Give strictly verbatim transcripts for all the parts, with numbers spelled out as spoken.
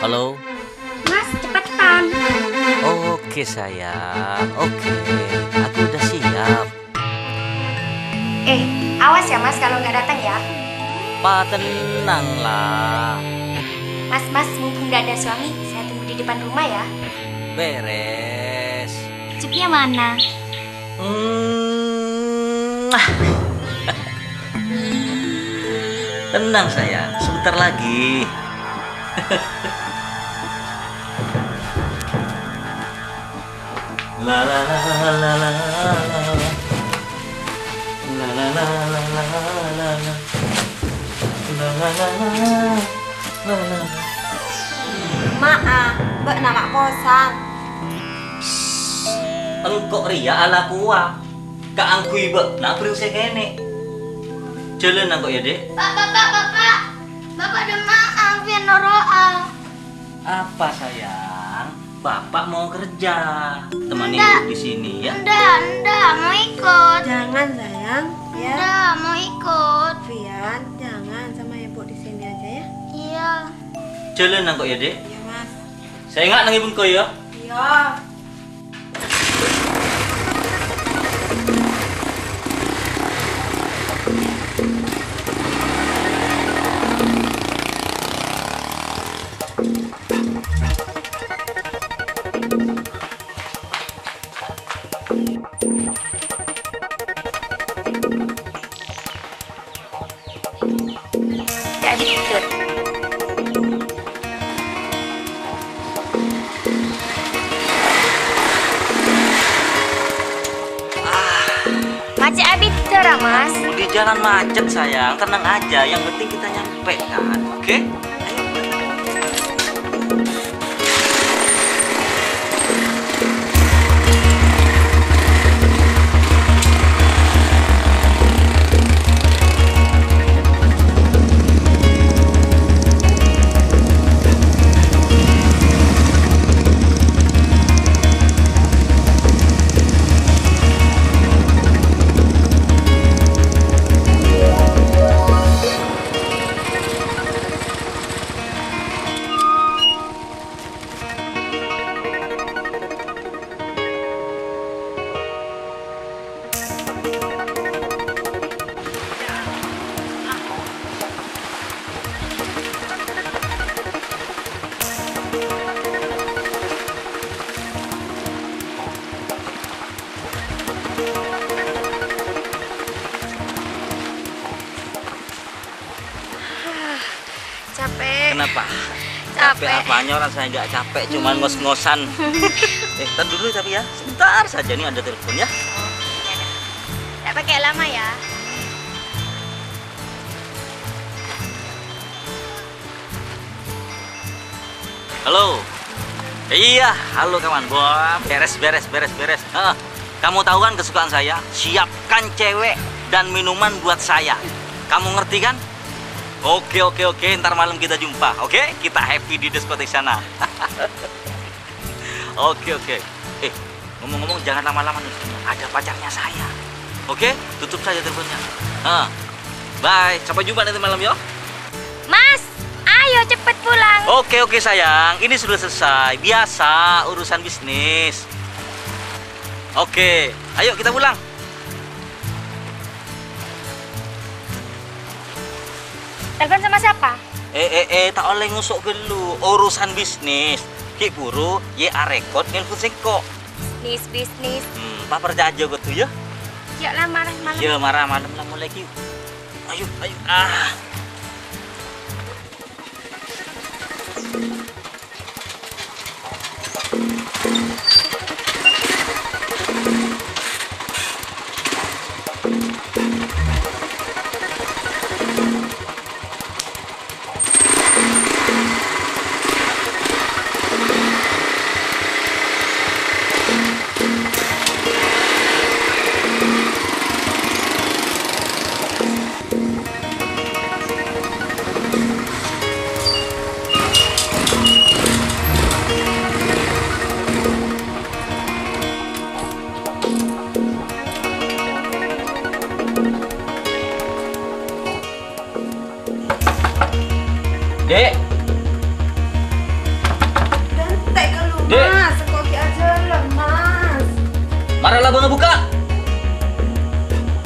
Halo? Mas, cepetan. Oke, sayang. Oke, aku udah siap. Eh, awas ya, Mas, kalau nggak datang ya. Pa, tenang lah. Mas, Mas, mumpung nggak ada suami, saya tunggu di depan rumah ya. Beres. Cepnya mana? Hmm. Tenang, sayang, sebentar lagi. La la la la la la. La la la la la la la. La la la la la la. Ma'a, bâ'na ma' posang. Engko' rèya alakowa kaangghuy bâ'na bhâreng sè kènè'. Jhâlân engko' yâ, Dek. Pak, Bapak, Bapak. Bapak dâ' emma'a, biyân noro'a. Apa, sayang? Bapak mau kerja. Temani Ibu di sini, ya. Enggak, enggak, mau ikut. Jangan, sayang, ya. Enggak, mau ikut. Fian, jangan, sama Ibu di sini aja, ya. Iya. Jhâlân engko' yâ, Dek. Iya, Mas. Sè enga' neng Ibu engko', ya. Iya. Cè' abit ter. Ah. Macet abit ter, Mas. Di jalan macet, sayang. Tenang aja, yang penting kita nyampe, kan? Oke? Ayo. Capek. Kenapa? Capek. Capek apanya, orang saya nggak capek, cuman ngos-ngosan. Eh, ntar dulu tapi ya, sebentar saja nih ada telepon ya. Oh, ya udah. Nggak pakai lama ya. Halo. Iya, halo kawan. Wah, beres, beres, beres, beres. Heeh. Kamu tahu kan kesukaan saya? Siapkan cewek dan minuman buat saya. Kamu ngerti kan? Oke, oke, oke. Ntar malam kita jumpa, oke? Kita happy di diskotik sana. Oke, oke. Eh, ngomong-ngomong, jangan lama-lama nih. Ada pacarnya saya. Oke? Tutup saja teleponnya. Heeh. Bye. Sampai jumpa nanti malam, yo. Mas, ayo cepet pulang. Oke, oke, sayang. Ini sudah selesai. Biasa, urusan bisnis. Oke, ayo kita pulang. Telepon sama siapa? Eh, eh, eh, ta' ollè ngoso' ghâllu. Urusan bisnis. Ghi' bhuru, yè arekot nelpon sèngko'. Bisnis, bisnis. Hmm, pa' parcajâ kodhu, yâ? Yâ, la, mara malem. Yâ, mara malem la molaè ghi'. Ayo, ayo. Ah. Labângnga bukka'.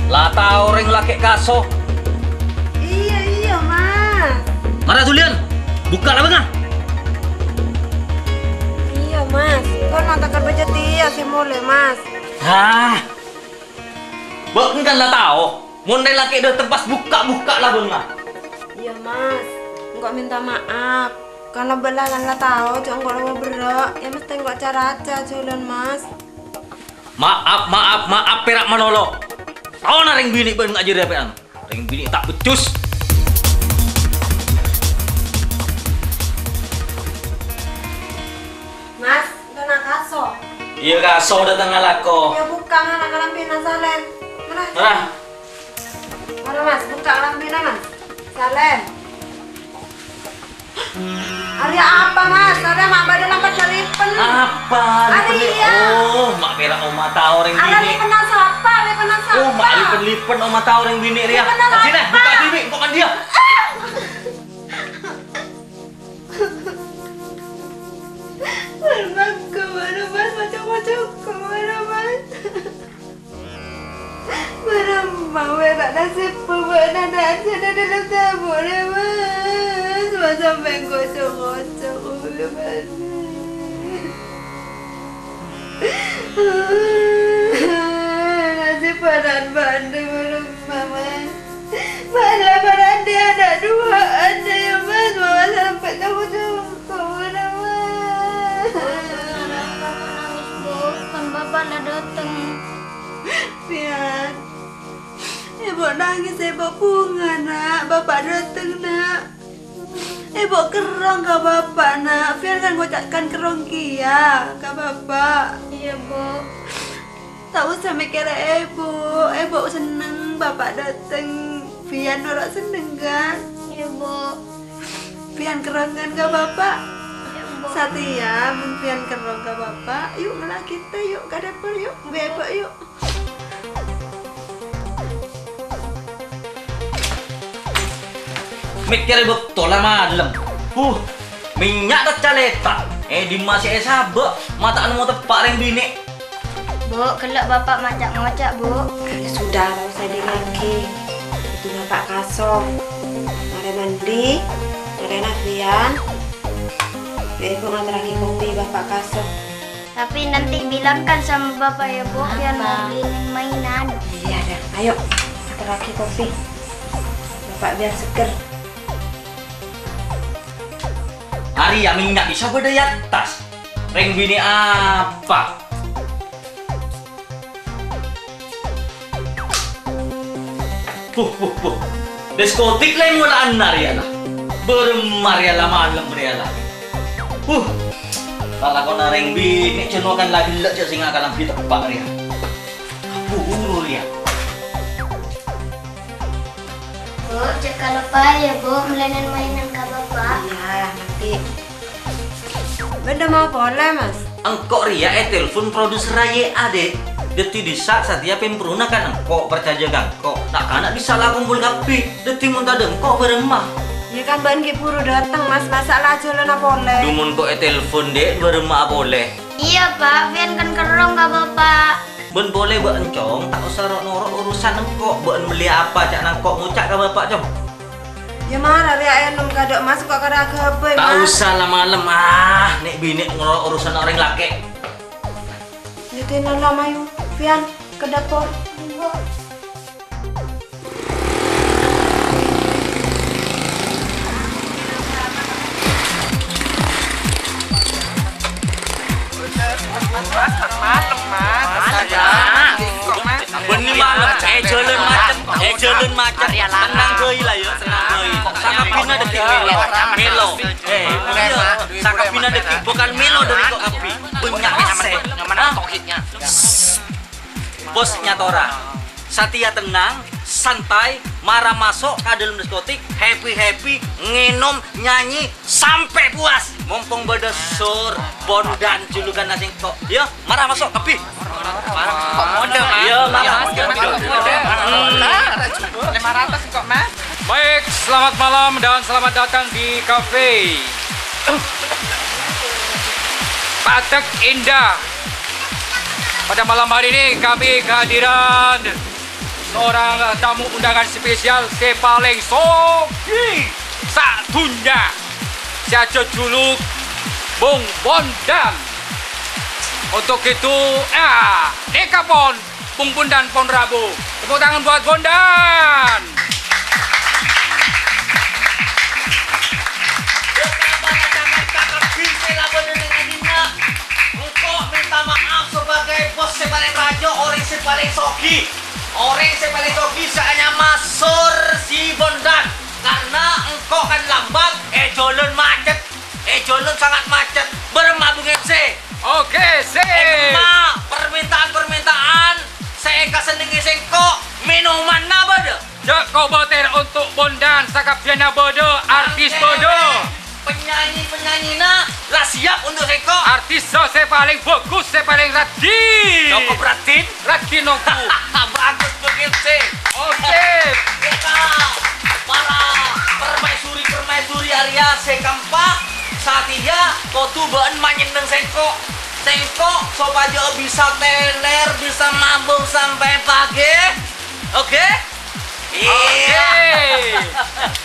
La tao rèng lakè' kaso. Iyâ, iyâ, Mas. Mara dhuliyân. Bukka' labângnga. Iyâ, Mas. Engko' nonton karbâjâ tèya sè molè, Mas. Hah? Bâ'na kan la tao. Mon rèng lakè' dâteng pas bukka', bukka' labângnga. Iyâ, Mas. Engko' mènta maaf. Kan la bâ'na kan la tao, jhâ' engko' la berrâ'. Iyâ, mestè engko' ca-raca jhâlân, Mas. Maaf, maaf, maaf, pèra' malolo. Taona rèng binè' bân ngajhâri apè'an. Rèng binè' ta' beccus. Mas, engko' na' kaso. Iyâ, kaso dâteng alako. Iyâ, bukka' ngala' kalambhina Salèm. Mara. Mara. Mara, Mas, bukka' kalambhina, Mas. Salèm. Arèya apa, Mas? Arèya ma' bâdâ lampa dâlipen. Apa? Arèya. Oh, ma' pèra' omma tao rèng binè'. Lipenna sapa? Lipenna sapa? Oh, ma' lipen-lipen omma tao rèng binè' rèya. Lipenna sapa? Sini, bukka' dhibi', engko' kan dia. Mas, bâ'na, Mas, macok-macok, bâ'na, Mas. Bârâmma wèra' nasèbbhâ bâ'na na' sè dâlem sabuna, Mas? Mas sampè' ngoco'-ngoco' bâ'na. Nasèb bâ'na bâ'na bârâmma, Mas? Bâ'na bârâmma ana' duwâ'ân, yâ, Mas? Mama sampè' tao-tao. Kok bâ'na, Mas? Bâ'na nangis, Bu. Kan Bapa' la dâteng. Pian. Ebo' nangis, Ebo' bhunga, Na'. Bapa' dâteng, Na'. Ebo' kerrong ka Bapa', Na'. Pian kan ngoca' kan kerrong kèya ka Bapa'. Iyâ, Bu. Ta' osa mèkkèrè Ebo'. Ebo' senneng Bapa' dâteng. Pian noro' senneng, kan? Iyâ, Bu. Pian kerrong, kan, ka Bapa'? Iyâ, Bu. Satèya, mon pian kerrong ka Bapa', yu' ngala' kita, yu', ka dâpor, yu'. Bi' Ebo', yu'. Mèkkèrè bâkto la malem. Huh, mènnya' ta' calèta. È dimma sè èsabâ', ma' ta' nemmo teppa' rèng binè'. Bu, ghellâ' Bapa' maca' ngoca', Bu. Ya sudah, ta' osa èdingngaghi. Itu Bapa' kaso. Marè mandi, marèna pian. Ya, Ibu ngaterraghi kopi Bapa' kaso. Tapi nanti bilangkan sama Bapak ya, Bu, biar mau beliin mainan. Iya, dah. Ayo, ngaterraghi kopi. Bapak biar seger. Arèya mènnya' bisa bâdâ è attas. Rèng binè' apa? Puh, puh, puh. Diskotik lè mola'an arèya la. Bârâmma rèya la malem rèya la. Puh. Lalakonna rèng binè' jhâ' nokan la ghellâ' jhâ' sènga' kalambhi teppa' rèya. Buru rèya. Bu, jhâ' kaloppaè ya, Bu, mellèna mainan ka Bapak. Iya, nanti. Bâdâ mau polè, Mas? Engko' rèya ètelpon produser Y A, Dek. Dhâddhi dissa' satèya pèmpruna kan engko', parcajâ ka engko'. Na'-kana' dissa' la kompol kabbhi. Dhâddhi mon tadâ' engko' bârâmma? Iyâ kan bâ'na ghi' buru dâteng, Mas. Masa' la ajhâlâna polè? Dhu mon engko' ètelpon, Dek, bârâmma apolè? Iyâ, Pak. Pian kan kerrong ka Bapak. Bân polè bâ'na, Cong, ta' osa ro'-noro' urusan engko'. Bâ'na mellè apa ca'na engko' ngoca' ka Bapak, Cong? Iyâ, mara rèya ènom kadâ' Mas kok kara aghâbây, Mas. Ta' osa la malem, ah, nè'-binè' ngoro' urusan orèng lakè'. Iyâ, dinala mayu. Pian, ka dâpor. Bânnè malem, eh, jhâlân macet, eh, jhâlân macet. Tennang bhâi la, yâ, tennang bhâi. Sakabbhina dhâggi' mèlo. Mèlo. Eh, iyâ, sakabbhina dhâggi' bukan mèlo dâri ko' kabbhi. Bânnya' pèssè. Hah? Bos nyatora. Satèya tennang, santai, mara maso' ka dâlem diskotik, happy-happy, ngènom, nyanyi, sampè' puas. Mompong bâdâ sur, bondan, julukanna sèngko'. Yâ, mara maso' kabbhi. Kok modâ, Mas? Yâ, mara. Kok modâ? Hmm. Lima ratus kok, Mas. Baik, selamat malam dan selamat datang di kafe Padek Indah. Pada malam hari ini kami kehadiran seorang tamu undangan spesial sè palèng soghi sadhunnya, sè ajhâjhuluk Bung Bondan. Untuk itu, ah, nèka pon, Bung Bondan pon rabu. Tepuk tangan buat Bondan. Engko' mènta maaf sebagai bos sè palèng rajâ, orèng sè palèng soghi. Orèng sè palèng soghi sè anyama Sur Si Bondan. Karena engko' kan lambat, è jhâlân macet. È jhâlân sangat macet. Bârâmma Bung M C? Oke, sip. È kemma permintaan-permintaan sè èkasennengngè sèngko', mènomanna bâdâ? Jhâ' kobâtèr untuk Bondan, sakabbhiyânna bâdâ, artis bâdâ. Penyanyi-penyanyina la siap untuk sèngko'. Artis sè palèng bhâghus, sè palèng raddhin. Cukup raddhin? Raddhin ongghu. Bhâghus, bhâghus, sè. Oke. Kita para permaisuri-permaisuri arèya sè kemma, satèya kodhu bâ'na manyenneng sèngko'. Sèngko' sopajâ bisa tèlèr, bisa mabuk sampè' pagi. Oke? Iya. Oke.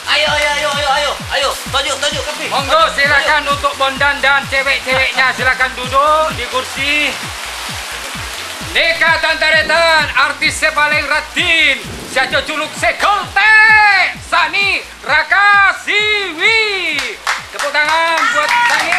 Ayo, ayo, ayo, ayo, ayo, ayo. Toju', toju', kabbhi. Monggo, toju', silakan toju'. Untuk Bondan dan cewek-ceweknya, silakan duduk di kursi. Nèka tan-tarètan, artis sè palèng raddhin, sè ajhâjhuluk Segel Tè, Sani Rakasiwi. Tepuk tangan buat Sani.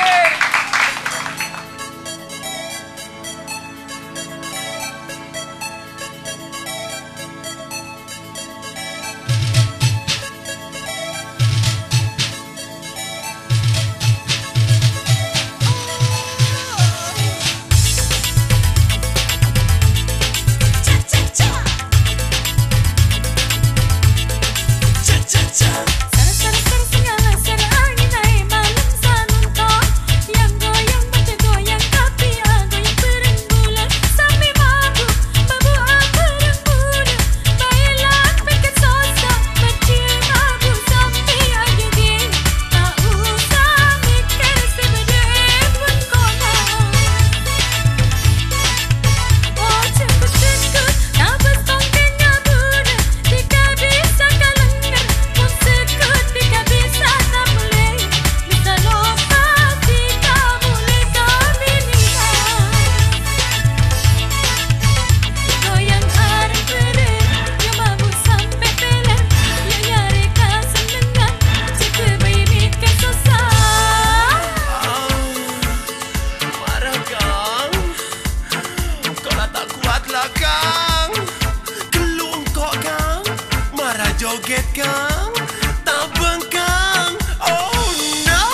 Mara, Kang. Engko' la ta' kowat la, Kang. Ghellu engko', Kang. Mara joget, Kang. Tabâng, Kang. Oh, no!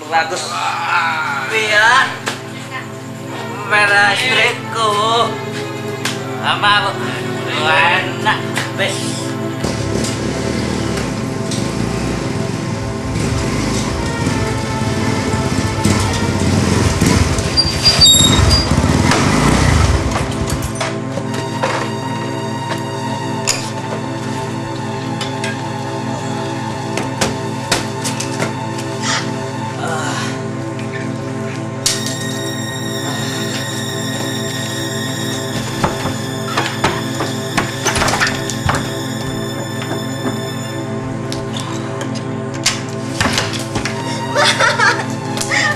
Bagus. Pian. Merah istriku. Ama, Bu. Anak. Bes.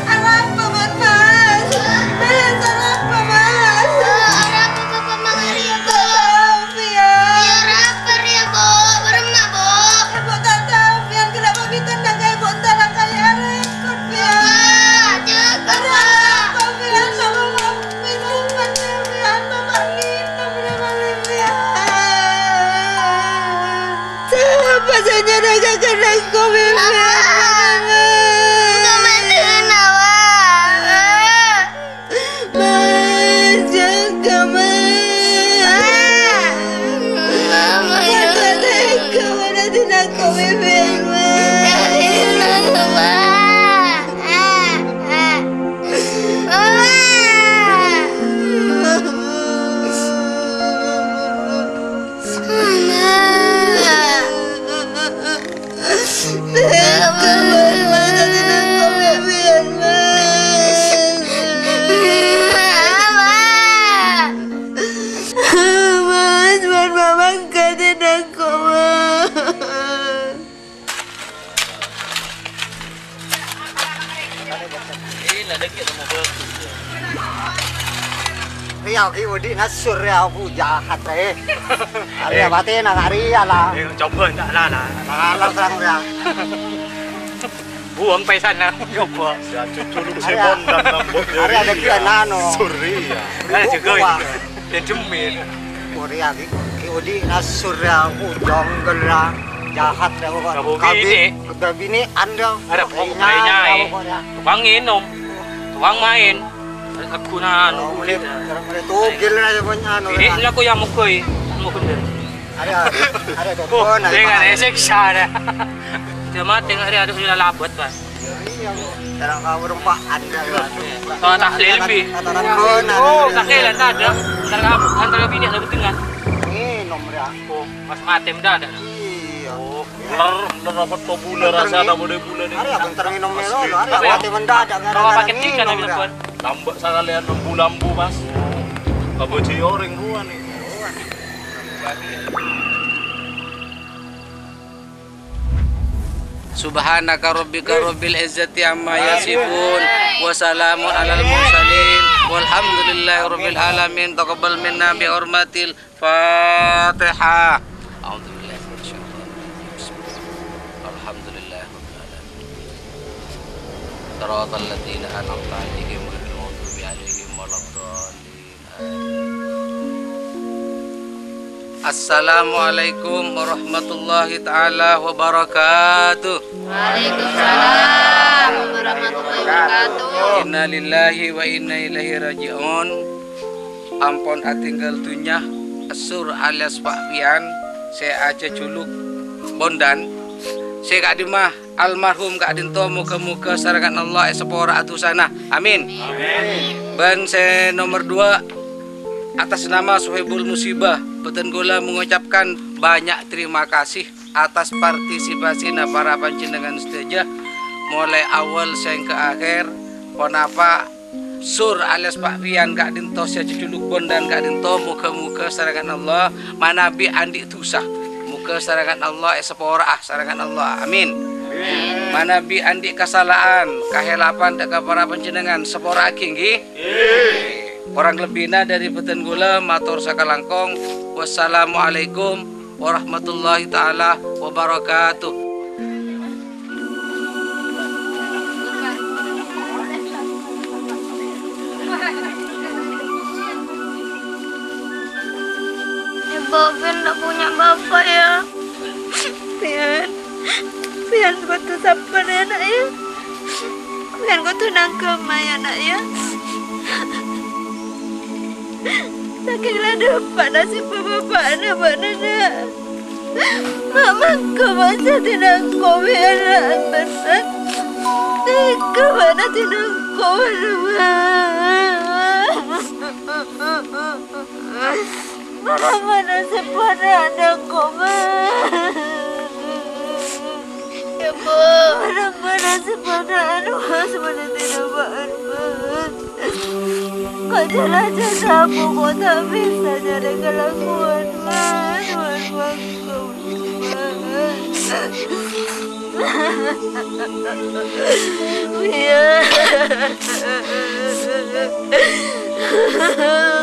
Arapa, Mas? Mas, arapa, Mas? Arapa, Bapak, mangariya, Bu? Tao, Pian. Iya, arapa, riya, Bu? Bârâmma, Bu? Ibu tak tahu, Pian, kenapa kita nangka ibu tak nangka ya, repot, Pian. Bapak, jaga, Bapak. Arapa, Pian, sama Mas? Sapa sè nyarè ka kennengnga, Bibit? Mama. Engko' mendingan, Mama. Mas, jaga, Mas. Mama, ya. Mas, tega, Mas, dadina engko', Bibit, Mas. Dadina, Mama. Mama. Rèya ghi' odi'na sur rèya, bu, jahat rè. Arèya patèna ka rèya la. Eh, coba enggak lah, lah. Kalah terang rèya. Buang pèssana, coba. Ya, cucu lu si Arèya. Bondan nambok arèya dâggi' anu. Sur rèya. Arèya juga. Buang. Ya, jemil. Korea ghi', ghi' odi'na sur rèya, bu, jonggal rèya. Jahat rèya, bu. Kabu bini. Kebabine anda. Ada pokoknya nyai. Tukang nginum. Tukang main. Kagunaan. Oh, mulai, mulai togel aja punya anu. Ini aku yang mukoi. Anu bener. Ada, ada dokon, ada dengan siksa ada. Dia mati nggak ada, ada sudah labet, Pak. Iya, Bu. Cara kamu rumah anda, ya. Oh, tahlil, Bi. Kata-kata dokon, oh, ada. Tahlilan ada. Antara, antara bini ada bedengan. Minum, ya. Oh, pas mati mendadak. Iya. Oh. Bener, bener apa to bula rasana model bula ni? Arèya bentar nginum mèlo, arèya mati mendadak gara-gara nginum, ya. Tambah sakalian lembu-lembu, Mas. Apa ji orèng rowa ni? Subhanaka rabbika rabbil izzati amma yasifun. Wa salamun alal mursalin. Walhamdulillahi rabbil alamin. Taqabbal minna bi hurmatil Fatihah. A'udzubillahi minasyaitonir rajim. Bismillah. Alhamdulillahirabbil alamin. Shiratal ladzina an'amta 'alaihim ghairil maghdubi 'alaihim waladdallin. Amin. Assalamualaikum warahmatullahi taala wabarakatuh. Waalaikumsalam warahmatullahi wabarakatuh. Innalillahi wa inna ilaihi raji'un. Ampon atinggal dunnya, Sur alias Pak Pian, sè ajhâjhuluk Bondan, sè ka'dimma almarhum ka'dinto, moghâ-moghâ sarengngan Allah èsapora'a dhusana. Amin. Amin. Bân sè nomer dua, atas nama Sohibul Musibah, bhâdhân kaulâ mengucapkan banyak terima kasih atas partisipasina para panjhennengngan sadhâjâ, molaè awwal saèngghâ akhèr, ponapa Sur alias Pak Pian ka'dinto sè ajhâjhuluk Bondan ka'dinto, moghâ-moghâ sarengngan Allah manabi andi' dhusa. Moghâ sarengngan Allah èsapora'a sarengngan Allah. Amin. Manabi andi' kasala'an, kahèlapan dâ' ka para panjhennengngan, sapora'aghi, èngghi? Korang lebbina dâri bhâdhân kaulâ mator sakalangkong. Wassalamualaikum warahmatullahi taala wabarakatuh. Ibu, Pian ndak punya bapak, ya. Pian, Pian butuh sabar, ya, Nak, ya. Sampèyan kodhu nangghâmâ, yâ, Na', yâ. Sakèng la dâpa' nasibbhâ bapa'na bâ'na, Na'. Ma' mangkèn bâ'na dinangko biyara'an, bâ'na. Tèga bâ'na dinangko, bâ'na. Mara-mara seppona adâ' koma. Ibu. Mara-mara seppona anu, seppona tidak ba'an, Mas. Kok jalan-jalan aku kok tak bisa nyari kelakuan, Mas. Mas, Mas, Mas. Iyâ.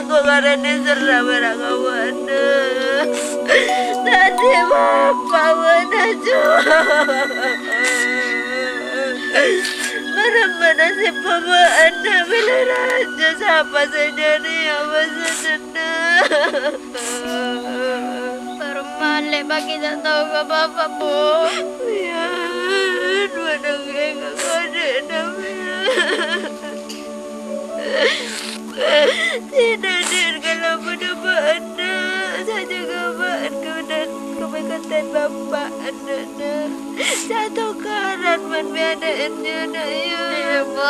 Engko' karè nèserra bârâ' ka bâ'na. Tadâ' bapa' bâ'na, Ju. Mara-mara sè bâbâ'na bilâ rajâ sapa sè nyarè apa sè nennang. Baru malè pagi tak tahu apa-apa, Bu. Yan, manang enggak kode namanya. Tidak ada kalau pada ba'na saja kawan kemudian kebaikan bapak anak-anak. Satu karan man biada enya nak ya. Iya, Bu.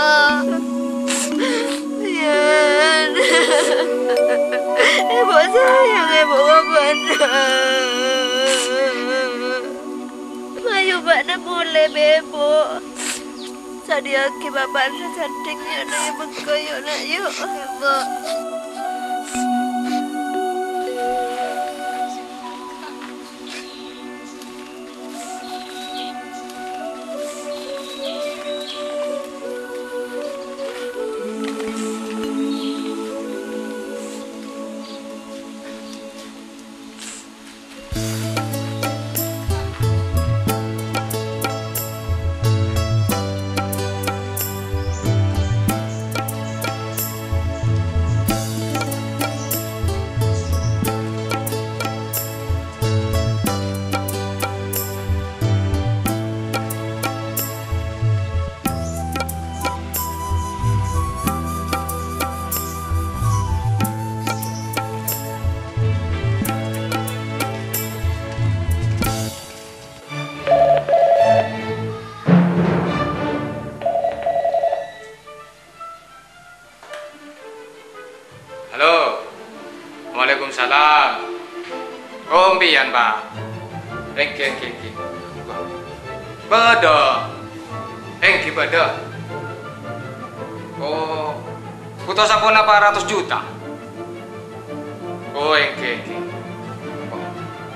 Yan. Ibu sayang, Ibu, ka bâ'na. Mayu bâ'na molè, Ibu. Sadhiyâaghi bapa'na sandhing, yu', na', yu', bengko, yu', na', yu'. Ibu. Halo. Waalaikumsalam. Oh, empèyan, Pak. Èngghi, èngghi, èngghi. Bâdâ. Èngghi, bâdâ. Oh, butuh saponapa ratos juta? Oh, èngghi, èngghi.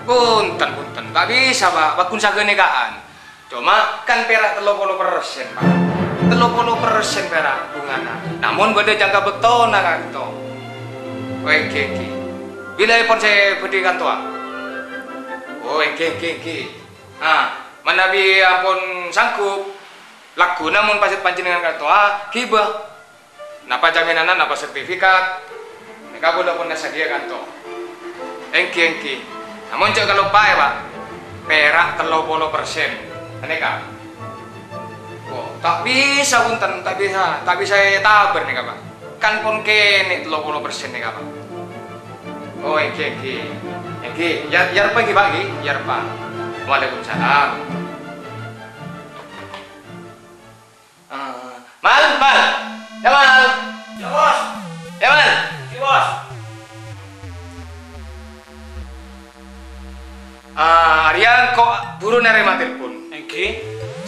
Bhunten, bhunten. Ta' bisa, Pak. Pagghun saghânèka'an. Coma kan pèra' tello polo persen, Pak. Tello polo persen pèra' bungana. Namong bâdâ jangka bâktona ka'dinto. Oh, èngghi, èngghi. Bilâèpon sè bâdhi kantowa? Oh, èngghi, èngghi, èngghi. Ah, manabi ampon sanggup, lagghuna mon pajhât panjhennengngan kantowa, ghibâ. Napa jaminanna, napa sertifikat? Nèka kaulâ pon sadhiyâ kanto. Èngghi, èngghi. Namong jhâ' kaloppaè, Pak. Pèra' tello polo persen. Nèka. Oh, ta' bisa, bhunten, ta' bisa. Ta' bisa ètabâr nèka, Pak. Kan pon kènè' tello polo persen nèka, Pak. Oh, èngghi, èngghi. Èngghi, yâ, yâ rèpa èngghi, Pak, èngghi. Yâ rèpa. Waalaikumsalam. Ah, Mal, Mal. Yâ, Mal. Yâ, Bos. Yâ, Mal. Yâ, Bos. Ah, arèya engko' buru narèma telpon. Èngghi.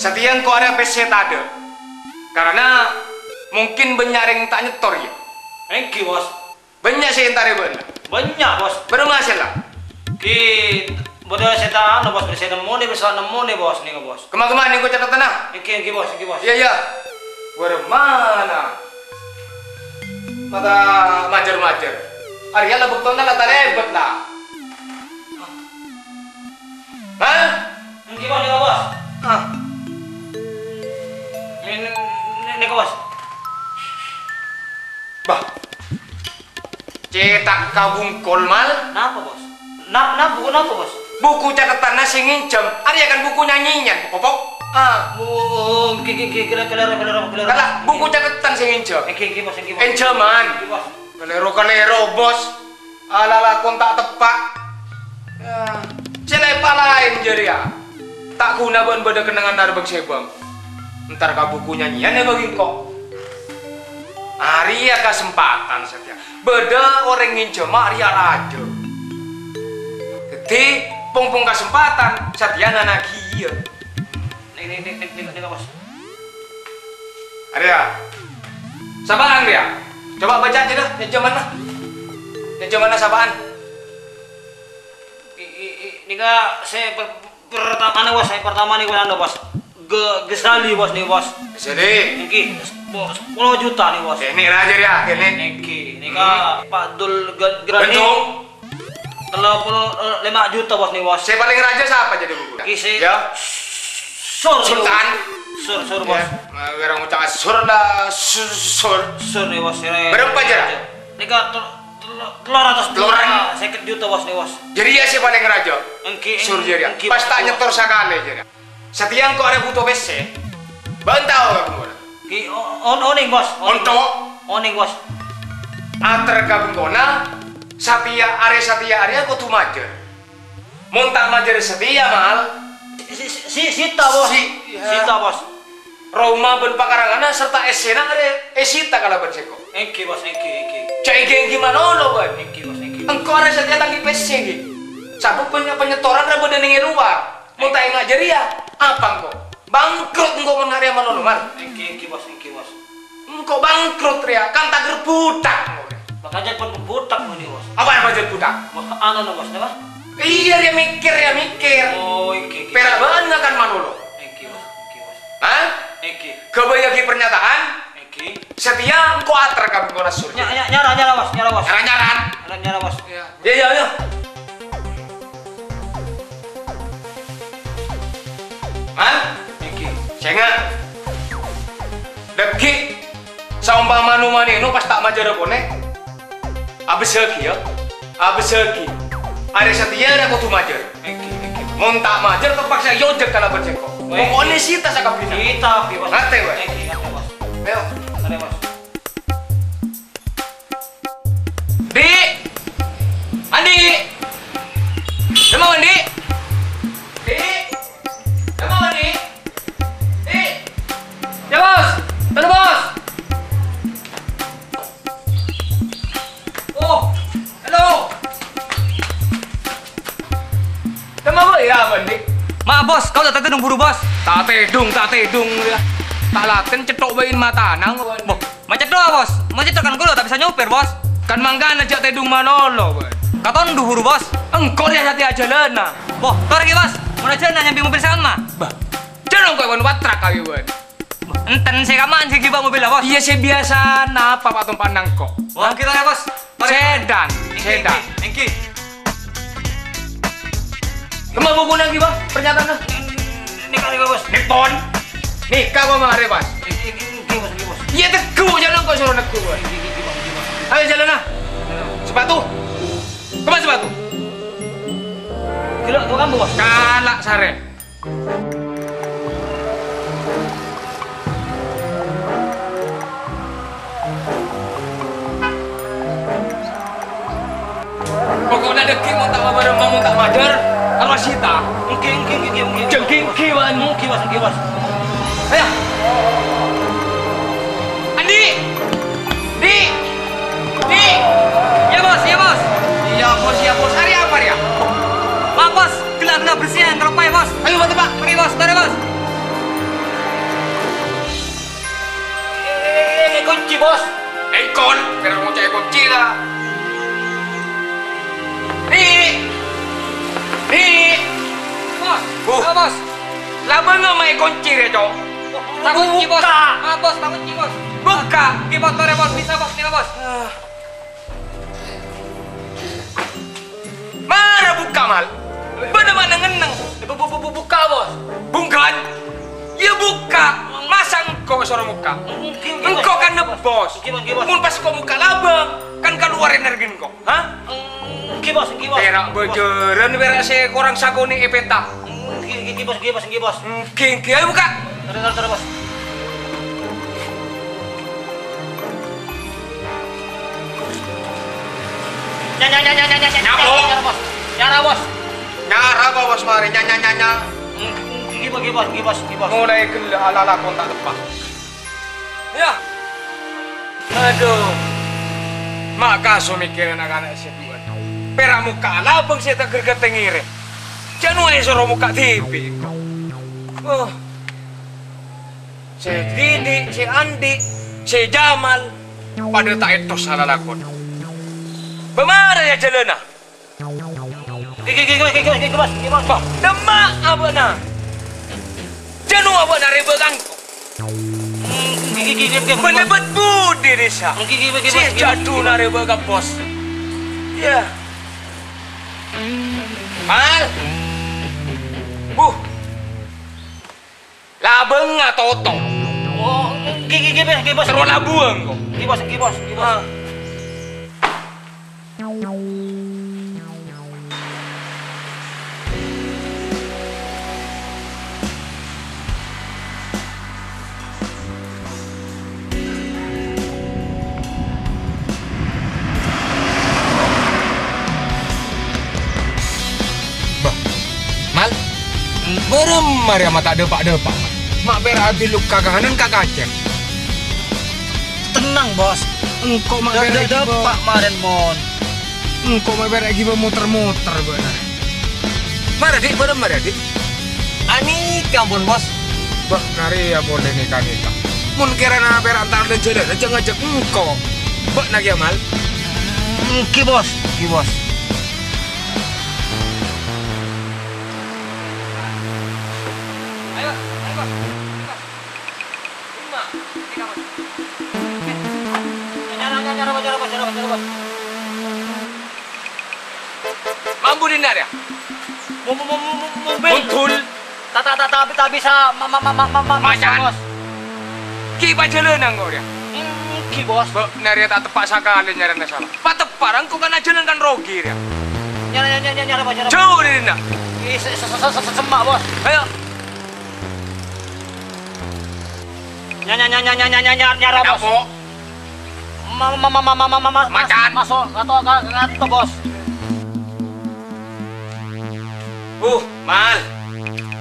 Satèya engko' arèya pèssè tadâ'. Karana mungkin bânnya' rèng ta' nyètor, yâ. Èngghi, Bos. Bânnya' sè èntarè bâ'na. Bânnya', Bos. Bârâmma hasèlla? Ghi, bâdâ sè ta' anu, Bos, sè nemmonè, sè nemmonè, Bos, nèko, Bos. Kemma-kemma nèko catetanna? Èngghi, èngghi, Bos, èngghi, Bos. Iyâ, iyâ. Bârâmma na? Mata majâr-majâr. Arèya la bâktona la talèbât, la. Hah? Èngghi, Bos, nèko, Bos. Ah. Nè-, nè-, nèko, Bos. Bah. Cètak kabungkol, Mal. Napa, Bos? Nap-, nap buku napa, Bos? Buku catetanna sè ngènjhâm. Arèya kan buku nyanyian, Popok. Ah, oh, oh, oh, èngghi, èngghi, èngghi, kalèro, kalèro, kalèro, kalèro. Alah, buku catetan sè ngènjhâm. Èngghi, èngghi, Bos, èngghi, Bos. Ènjhâman. Èngghi, Bos. Kalèro, kalèro, Bos. Ala lakon ta' teppa'. Yâ, cè' la èpalaèn jârèya. Ta' ghuna bân bâdâ kennengngan narbâng sèbâng. Entar ka buku nyanyian èbâghi engko'. Arèya kasempadhân satèya. Bâdâ orèng ngènjhâma arèya rajâ. Dhâddhi, pong-pong kasempadhân satèya nanaghiyâ. Nèng, nèng, nèng, nèng, nèng, nèng, Bos. Arèya. Sapa'an, rèya? Coba baca aja dah, nyènjhâmanna. Nyènjhâmanna sapa'an? I, i, i, nèka sè per-, pertama nèka, Bos, sè pertama nèka, anu, Bos. Ge-, Ghazali, Bos, nèka, Bos. Ghazali. Nèka, sepo-, sepolo juta nèka, Bos. Kènè' rajâ, rèya, kènè'. Nèka, nèka, Pak Dul Ga-, Grani. Bendong. Tello polo, eh, lèma juta, Bos, nèka, Bos. Sè palèng rajâ sapa jadi buku? Isi. Ya. Sur, Sultan. Sur, sur, Bos. Ya. Nah, orang ucap sur lah, sur, sur. Sur nèka, Bos. Berapa, Jera? Nèka tel-, tel-, tello ratos Tello ratos sèket juta, Bos, nèka, Bos. Jadi ya sè palèng rajâ. Èngghi, sur, èngghi, jârèya. Èngghi, pas ta' nyetor sakalè, jârèya. Satèya engko' arè buto pèssè. Bâ'na tao ka bengkona? Èngghi, o-, on-, onèng, Bos. Onto'? Onèng, Bos. Ater ka bengkona, satèya arè, satèya arè kodhu majâr. Mon ta' majâr satèya, mal. Si-, si-, si-, sita, Bos. Si-, ya. Sita, Bos. Roma bân pakaranganna sarta essèna arè èsita kalabân sèngko'. Èngghi, Bos, èngghi, èngghi. Jhâ' èngghi-èngghi malolo, bân. Èngghi, Bos, èngghi. Engko' arè satèya ta' èngghi pèssè, èngghi. Sabâb bânnya' panyetoran rè bâdâ nèng è lowar. Mon ta' enga' jârèya, apa engko'? Bangkrut engko' mon arèya malolo, mal. Èngghi, èngghi, Bos, èngghi, Bos. Engko' bangkrut rèya, kan tager budak engko' rèya. Makanya pon budak mènè, Bos. Apa yang macet budak? Wah, anu, no, Bos, napa? Iyâ, rèya mèkkèr, rèya mèkkèr. Oh, èngghi, èngghi. Pèra' bâ'na kan malolo. Èngghi, Bos, èngghi, Bos. Hah? Èngghi. Ghâbâyyâghi pernyataan. Èngghi. Satèya engko' ater ka bengkona sur. Nya-, nya-, nyara, nyara, Bos, nyara, Bos. Nyara, nyara. Nyara, nyara, Bos. Iyâ. Iyâ, iyâ, iyâ. Mal? Èngghi. Sènga'. Dhâggi'. Saompamana mano pas ta' majârâ ponè. Abessaghi, yâ. Abessaghi. Arè satèya rè kodhu majâr. Èngghi, èngghi. Mon ta' majâr, terpaksa èojhâk kalabân sèngko'. Wah, èngghi. Pokokna sita sakabbhiyânna. Sita, èngghi, Bos. Ngartè, kowe? Èngghi, ngartè, Bos. Ayo. Ngartè, Bos. Di'! Andi'! Dâmma, Andi'! Di'! Dâmma, Andi'! Di'! Ya, Bos! Tadâ', Bos! Oh, halo! Dâmma bâ'na, Andi'? Ma', Bos, kaulâ ta' tèdung buru, Bos. Ta' tèdung, ta' tèdung, yâ. Ta' latèn cètto' bâ'na matana, Bos. Ma' cètto', Bos. Ma' cètto' kan kaulâ ta' bisa nyopir, Bos. Kan mangkana jhâ' tèdung malolo, Bos. Katondhu buru, Bos. Engko' rèya satèya ajhâlâna. Bos, torè ghi, Bos. Mon ajhâlâna nyambi mobil sè kamma. Bah, jhâ' engko' bân patrak kawi, Bos. Enten sè kamma sè èghibâ mobilla, Bos. Iyâ, sè biyasana, apa, Pak, tompa'na engko'? Wah, kita ya, Bos. Sedan, èngghi, sedan. Èngghi, èngghi. Kemma bukuna èngghi, Bos, pernyataanna? Nèka, nèka, Bos. Nèpon. Nèka apa marè, Bos? Èngghi, èngghi, èngghi, Bos, èngghi, Bos. Iyâ, tegghu, jhâlân kok soro negghu, Bos. Èngghi, èngghi, èngghi, Bos, èngghi, Bos. Ayo, jhâlâna. Kemma sepatu? Gila, kok kamu, Bos? Kala' sarè. Pokokna dhâggi' mon ta' mabareng, mon ta' majâr, karo sita. Èngghi, èngghi, èngghi, èngghi, èngghi. Jhâ' èngghi, èngghi, wan. Èngghi, Bos, èngghi, Bos. Ayo. Andi'! Di'! Di'! Iyâ, Bos, iyâ, Bos. Iyâ, Bos, iyâ, Bos. Arèya apa, rèya? Maaf, Bos. Gella'-gella' bersih yang keropai, Bos. Ayo, bantu, Pak. Pergi, Bos. Tarik, Bos. Eh, eh, eh, kunci, Bos. Èkon, kèra ngoca' èkunci la. Di'! Di'! Bos, Bos. Labângnga ma' èkunci rè, Cong. Takunci, Bos. Bukka'. Ah, Bos, takunci, Bos. Bukka'. Di' motorè, Bos. Bisa, Bos. Bisa, Bos. Ah. Mara bukka', Mal. Bâ'na ma' neng-enneng. Bu-, bu-, bu-, bu-, bukka', Bos. Bungkân. Iyâ, bukka'. Masa engko' soro bukka'? Èngghi, èngghi, Bos. Engko' kan bos. Èngghi, Bos, èngghi, Bos. Mon pas engko' bukka' labâng, kan kalowar energi engko'. Hah? Èngghi, Bos, èngghi, Bos. Pèra' bâjârân, pèra' sè korang sakonè' è pènta. Èngghi, èngghi, Èngghi, Bos, èngghi, Bos, èngghi, Bos. Èngghi, èngghi, ayo buka. Terus, terus, terus, Bos. Nya, nya, nya, nya, nya, nya, nya, Nyamuk. Nyara, Bos. Nyara, Bos. Nyara, Bos, marè. Nya, nya, nya, nya. Èngghi, Bos, èngghi, Bos, èngghi, Bos, èngghi, Bos. Mulai ghellâ' ala lakon ta' teppa'. Yâ. Adhu. Ma' kaso mèkkèrè na'-kana' sè duwâ'. Pèra' mokka' alabâng sè ta' ghâr-ghântèng ngèrèng. Jhâ' noè soro mokka' dhibi'. Oh. Sè Didi, sè Andi, sè Jamal, padâ ta' ètos salalakon. Bâmara yâ jhâlâna? Ghi, ghi, ghi, ghi, ghi, ghi, Bos, ghi, Bos. Bâh, dâmma abâ'na. Jhâ' noè abâ'na rèbâ' ka engko'. Ghi, ghi, ghi, ghi, ghi, Bos. Bân èbât budi, Risa. Ghi, ghi, ghi, ghi, Sè Bos, ghi, Bos. Jhâ' dhuna rèbâ' ka Bos. Yâ. Mal. Buh. Labângnga toto. Oh, ghi, ghi, ghi, ghi, Bos. Terro la buwâng, kok. Ghi, Bos, ghi, Bos, ghi, Bos. Ah. Bâh, Mal, bârâmma rèya ma' ta' dâpa'-dâpa'? Ma' pèra' abit loka kahanan ka kacèr. Tennang, Bos. Engko' ma' pèra' dâ-, dâpa' marèn, mon. Engko' ma' pèra' ghibâ moter-moter bâ'na. Mara, Dik, bârâmma rèya, Dik? Anèka, ampon, Bos. Bâ'na rèya polè nèka-nèka. Mon kèrana pèra' entar lan-jhâlân, jhâ' ngajhâk engko'. Bâ'na kèya, Mal. Èngghi, Bos. Èngghi, Bos. Ayo, ayo, Bos. Ayo, Bos. Nyara, nyara, nyara, Bos, nyara, Bos, nyara, Bos. Mambu dinna' rèya? Mo-, mo-, mo-, mo-, mo-, mobil. Muntul. Ta-, ta-, ta-, ta-, ta' bisa ma-, ma-, ma-, ma-, ma-, ma-, Macan. Bos. Ghi' pajhâlânan engko' rèya? Èngghi, Bos. Bâ'na rèya ta' teppa' sakalè nyarana sala. Pateppa' ra engko' kana' jhâlân kan rogi rèya. Nyara, nyara, nyara, nyara, Bos, nyara. Jhâu dâri dinna'. Ih, se-, se-, se-, se-, se-, semma', Bos. Ayo. Nya, nya, nya, nyara, Bos. Kenapa? Ma-, ma-, ma-, ma-, ma-, ma-, ma-, mas-, Macan. Maso', kato, ka-, kato, Bos. Uh, Mal.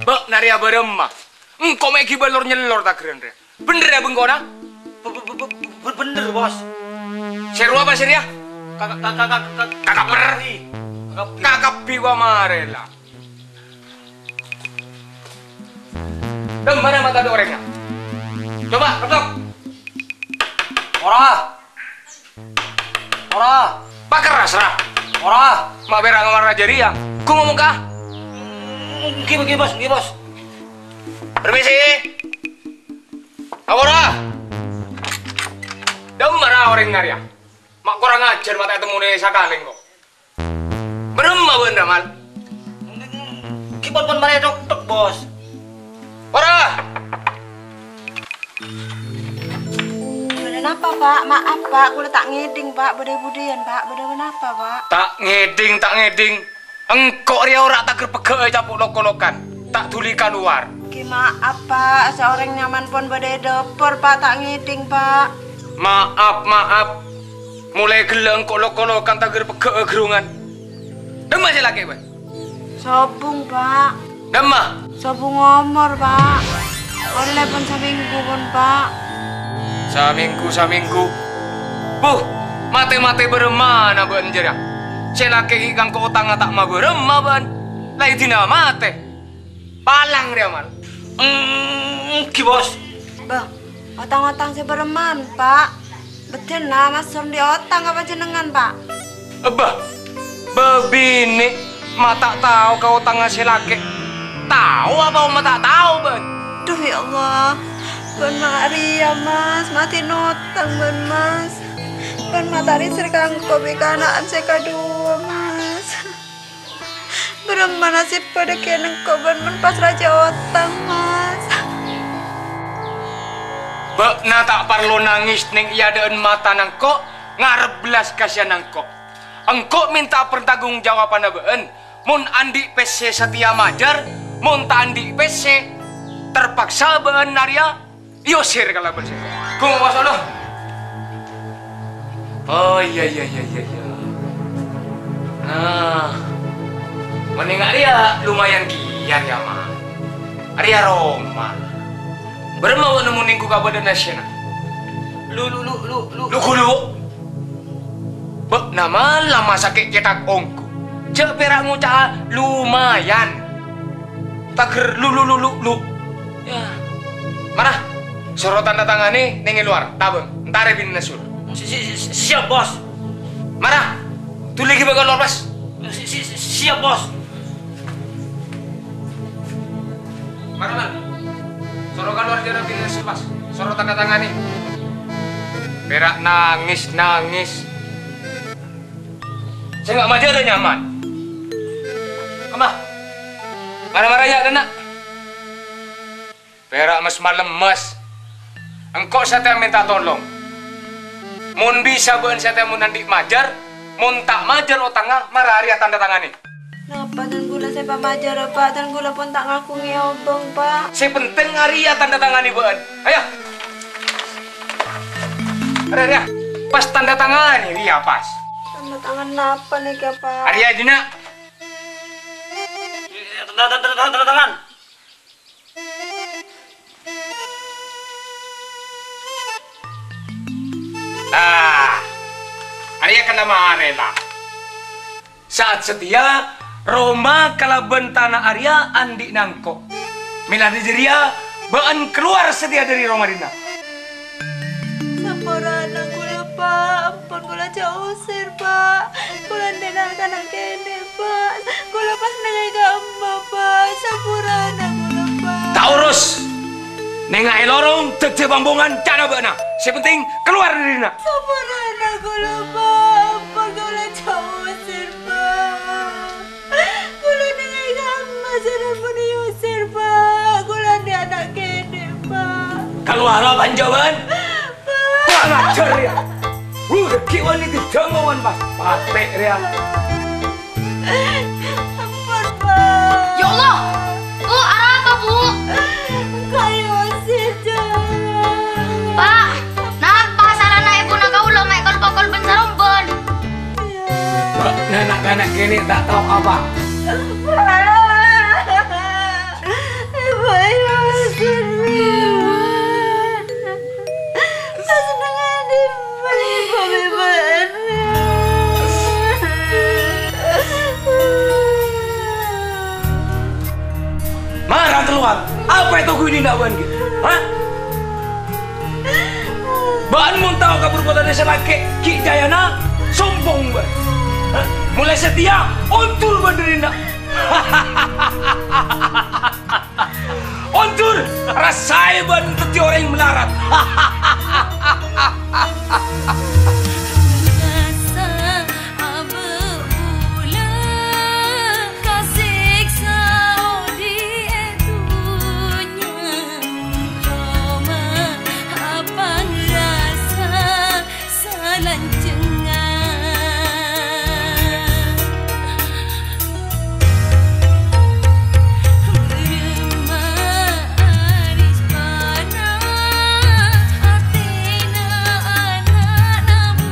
Bâ'na rèya bârâmma? Engko' mè' ghibâ lor-nyellor taghârân rèya. Bhendher ya bengkona? Be-, be-, be-, be-, be-, bhendher, Bos. Sè rowa apa sè rèya? Ka-, ka-, ka-, ka-, ka-, Kakaper. Kakapi. Kakapi. Kakapi wa marè la. Dâmma ra mata dâ' orèngnga? Coba, ketok. Ora. Ora. Pakerras, ra. Ora. Ma' pèra' ngomong rajâ rèya. Ghu ngomong ka? Èngghi, èngghi, Bos, èngghi, Bos. Permisi. Awara. Dâmma ra orèngnga rèya? Ma' korang ajhâr, ma' ta' ètemmonè sakalè engko'. Bârâmma bâ'na, Mal? Ghi pon-pon marè tok-tok, Bos. Ora! Bâdâ napa, Pak? Maaf, Pak. Kaulâ ta' ngèdhing, Pak. Bâdâ budiyân, Pak? Bâdâ napa, Pak? Ta' ngèdhing, ta' ngèdhing. Engko' rèya ora taghâr pegghâ'â ècapo' lok-kolokan. Ta' dhuli kalowar. Ghi maaf, Pak. Saorèng nyaman pon bâdâ è dâpor, Pak. Ta' ngèdhing, Pak. Maaf, maaf. Molaè ghellâ' engko' lok-kolokan taghâr pegghâ'â ghârungan. Dâmma sè lakè', bâ? Sobung, Pak. Dâmma? Sobung omor, Pak. Ollè pon samènggu, pon, Pak. Samènggu, samènggu. Buh, matè-matè bârâmmana bâ'na jârèya? Sè lakè' ghi' kangko otangnga ta' mabârâmma bâ'na. La èdina matè. Palang rèya, Mal. Èngghi, Bos. Bâ, otang-otang sè bârâmman, Pak? Bâdâna masor andi' otang ka panjhennengngan, Pak? Ebbâ, bâbinè' ma' ta' tao ka otangnga sè lakè'. Tao apa ma' ta' tao, bâ'na? Duh, ya Allah. Bâ'na ma' arèya, Mas. Matè notang bâ'na, Mas. Bâ'na ma' ta' rèngsèr ka engko' bi' kana'an sè kaduwâ, Mas. Bârâmma nasèbbhâ dhâggi'ân engko' bân mon pas rajâ otang, Mas. Bâ'na ta' parlo nangès neng è adâ'ân matana engko', ngarep belas kasihanna engko'. Engko' mènta pertanggungjawabanna bâ'na. Mon andi' pèssè satèya majâr, Mon ta' andi' pèssè, terpaksa bâ'na rèya èosèr kalabân sèngko'. Ghun, pas, Allah. Oh, iyâ, iyâ, iyâ, iyâ, iyâ. Nah, mon nèng arèya lumayan kèya, yâ, Ma. Arèya roma. Bârâmma bâ'na mon nèngghu kabâdâ'ân Asyana? Lu, lu, lu, lu, lu. Lu ghulu. Bâ'na mala masakè' cèthak ongghu. Jhâ' pèra' ngoca'a lumayan. Taghâr lu, lu, lu, lu, lu. Yâ. Mara, soro tanda tanganè nèng è lowar, tabâng. Entarè binèna Sur. Si-, si-, si-, siap, Bos. Mara, dhuli ghibâ ka lowar, Bos. Si-, si-, si-, siap, Bos. Mara, Man. Soro kalowar jârèya binèna Sur, Bos. Soro tanda tanganè. Pèra' nangès-nangès. Sènga' majâr nyaman. Kemma. Mara-mara yâ, dâna. Pèra' mes-malemmes. Engko' satèya mènta tolong. Mon bisa bâ'na satèya mon andi' majâr, mon ta' majâr otangnga, mara arèya tanda tanganè. Napa dân kaulâ sè pamajârâ, Pa'? Dân kaulâ pon ta' ngaku ngèobâng, Pa'. Sè penting arèya tanda tanganè bâ'na. Ayo. Arèya, arèya. Pas tanda tanganè, rèya pas. Tanda tangan napa nèka, Pa'? Arèya, dina. Tanda, tanda, tanda, tanda tangan. Nah, arèya kan la marè, la. Sa'at satèya, roma kalabân tana arèya andi'na engko'. Mèla dhâri jârèya, bâ'na kalowar satèya dhâri roma dinna'. Saporana kaulâ, Pa'. Ampon kaulâ jhâ' osèr, Pa'. Kaulâ andi' na'-kana' kènè', Pa'. Kaulâ pas nèngghâ ka emma, Pa'. Saporana kaulâ, Pa'. Ta' oros. Nèngghâ è lorong, dhâddhiyâ bambungan, ca'na bâ'na. Sè penting, kalowar dhâri dinna'. Saporana kaulâ, Pa'. Ampon kaulâ jhâ' osèr, Pa'. Kaulâ nèngghâ ka emma sè rabbhuna èosèr, Pa'. Kaulâ andi' ana' kènè', Pa'. Kalowara panjhâwân. Pa'. Kurang ajar, ya. Wuh, dhâggi' wanita jhâmowan, pas patè', ya. Ampon, Pa'. Ya Allah! Bu, arapa, Bu? Engko' èosèr, Jhâ. Pa', napa salana ebuna kaulâ ma' èkol-pokol bân-sarombân? Bâ'na na'-kana' kènè' ta' tao apa? Ibu, ibu, sini. Senengngan ibu, ibu, ibu. Mara kalowar! Apa ètoghuwi dinna' bâ'na ghi'? Hah? Bâ'na mon tao ka parbuwâtânna sè lakè', ghi' ca'na sombong bâ'na. Hah? Molaè satèya, ondur bâ'na dhâri dinna'. Ondur, rassa'è bâ'na dhâddhi orèng malarat. Rasa abâ' bulâ kasèksa odi' è dhunnya, coma apangrasa salanjhângnga. Bârâmma arispana atèna ana'na bu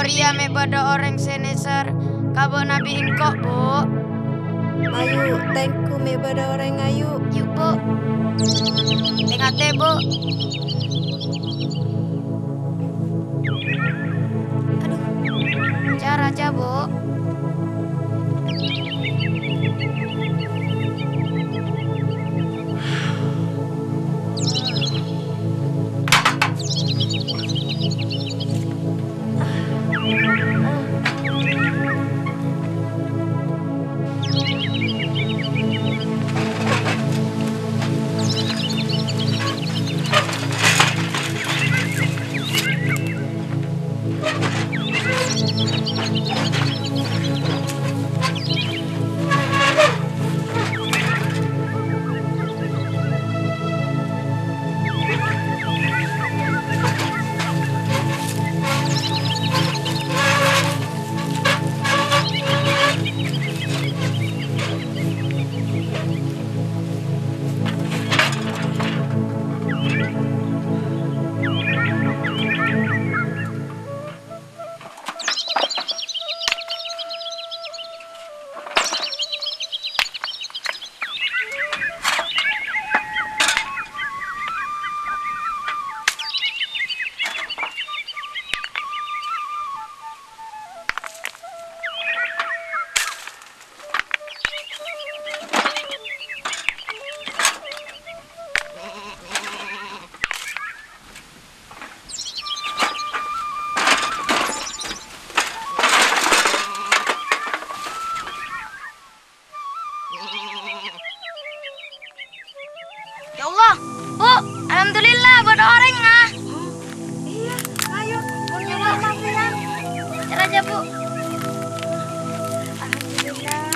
Rèya mè' bâdâ orèng sè nèser ka bâ'na bi' engko', Bu'. Ayu, tèngghu mè' bâdâ orèng, ayu. Yu, Bu'. Tè-ngatè, Bu'. Adhu, cara aja, Bu'. Ya Allah, Bu, alhamdulillah, bâdâ orèng, ah. Iyâ, ayo, mon nyamar sampèyan. Cara aja, Bu. Alhamdulillah,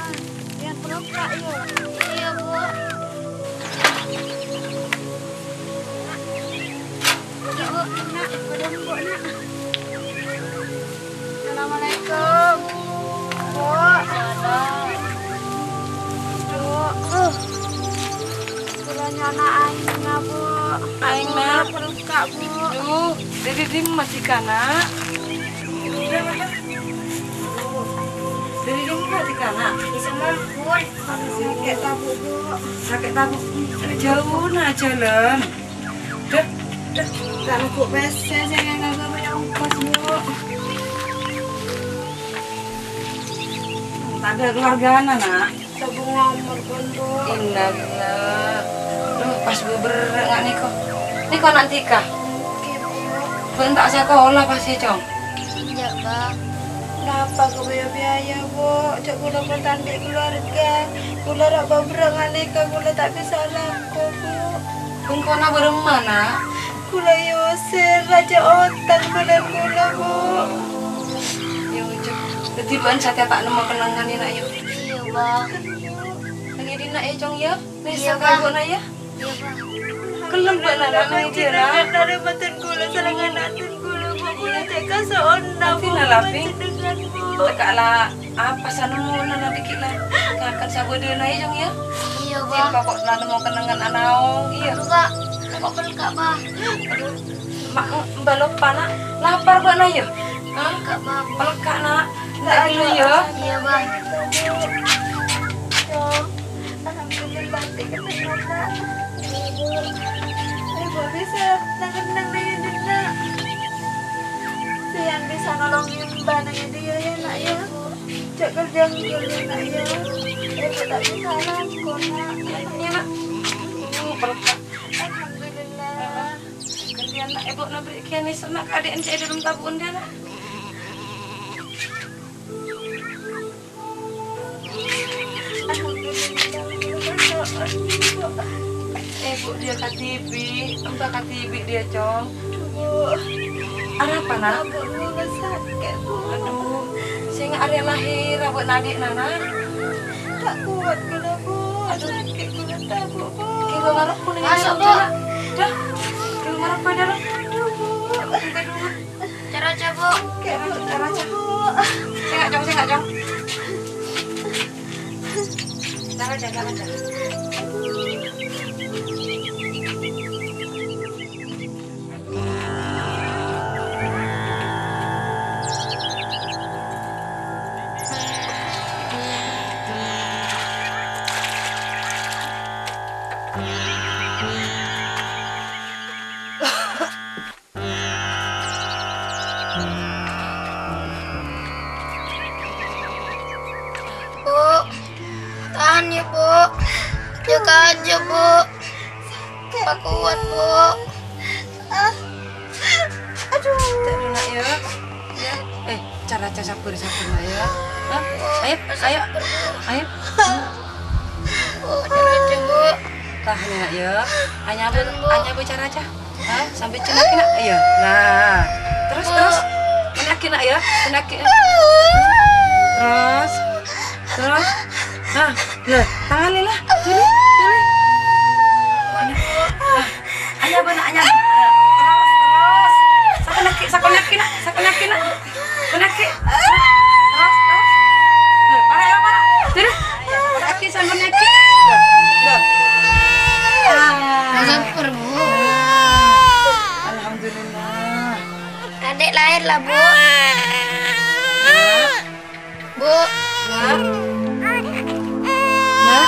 yang peluk, Pak, yuk. Iyâ, Bu. Assalamualaikum. Bu. Salam. Bu. Uh. Kula nyo'ona aèngnga, Bu. Aèng, Nak. Peluk, Bu. Duh, dâri dimma dhika, Nak? Dâri dimma dhika, Nak? Bisa, Mon. Sakè' tabu', Bu. Sakè' tabu'. Jhâuna jhâlân. Dah, dah. Ta' nèko pèssè sè ngangghâ bâjâ ongkos, Bu. Tadâ' keluargana, Nak. Sabung omor pon, Bu. Innalillah. Duh, pas bâbârrâ' nga' nèko. Nèko ana' dhika? Ngghi, Bu. Bân ta' sakola pas è, Cong? Iyâ, Bâ. Napa kobâ biaya, Bu? Jhâ' kula pon ta' andi' keluarga. Kula ra' bâbârrâ' nga' nèka, kula ta' bisa alako, Bu. Bengkona bârâmma, Nak? Kula èosèr, rajâ otang bâdân kula, Bu. Iyâ, Cong. Dhâddhi bâ'na satèya ta' nemmo kennengngan, yâ, Nak, yâ? Iyâ, Bâ. Neng è dinna', yâ, Cong, yâ? Iyâ, Bâ. Nèser ka bâ'na, yâ? Iyâ, Bâ. Kellem bâ'na, Nak, neng è dinna'. Narèma dân kula, salangan dân kula, Bu. Kula cè' kaso'on, Bu. Tapi, Nak, Labi. Panjhennengngan, Bu. Teka la Apa sanemmona na dhiki' la? Ngakan sabâdâna, yâ, Cong, yâ? Iyâ, Bâ. Sèngko' la nemmo kennengngan anaong, iyâ. Aduh, Bâ. Sèngko' pelka', Bâ. Adhu, ma', mbâ loppa, Nak. Lapar bâ'na, yâ? Hah? Pelka', Bâ. Pelka', Nak. Entar ghâllu, yâ. Iyâ, Bâ. Cong, alhamdulillah, dhika kennengngan, Nak. Ibu bisa nang-kennang neng è dinna'. Sè bisa nolongin bâ'na neng è dinna', yâ, Nak, yâ. Jhâ' kerjâ ghâllu, Nak, yâ. Ibu ta' bisa alako, Nak. Iyâ, Nak. Iyâ, Nak. Aduh, pelka'. Alhamdulillah. Ghâllu, Nak. Ibu nabri' kèya nèser, Nak, ka adhi'na sè è dâlem tabu'na, Nak. Alhamdulillah. Ibu dhiyâ kadhibi', empa kadhibi' dhiyâ, Cong. Bu. Arapa, Nak? Tabu' kula sakè', Bu. Adhu, sènga' arè lahèr abâ' nadhi'na, Nak? Ta' kowat kula, Bu. Adhu. Sakè' kula tabu', Bu. Ghun marep kula. Maso', Bu. Dah. Ghun marep, Bu, dah. Adhu, Bu. Cara aja, Bu. Cara aja, Bu. Sènga', Cong, sènga', Cong. Cara aja, cara aja. Ya, Bu. Jaga aja, Bu. Sakit. Pak kuat, Bu. Ah. Aduh. Cek dulu, Nak, ya. Ya. Eh, cara aja sabar, sabar, Nak, ya. Hah? Ayo, ayo. Ayo. Bu, jaga aja, Bu. Tah, Nak, ya. Hanya Bu, hanya Bu cara aja. Hah? Sampai cenaki, Nak? Iya. Nah. Terus, terus. Cenaki, Nak, ya. Cenaki. Terus. Terus. Nah, lah, tangan lila. Sini, sini. Nah. Hanya benar, hanya benar. Terus, terus. Sakonaki, sakonaki, Nak. Sakonaki, Nak. Sakonaki. Terus, terus. Loh, para, para. Terus. Sakonaki, sakonaki. Loh, loh. Ah. Sabar, Bu. Alhamdulillah. Adik lahir lah, Bu. Bu. Nak. Nak.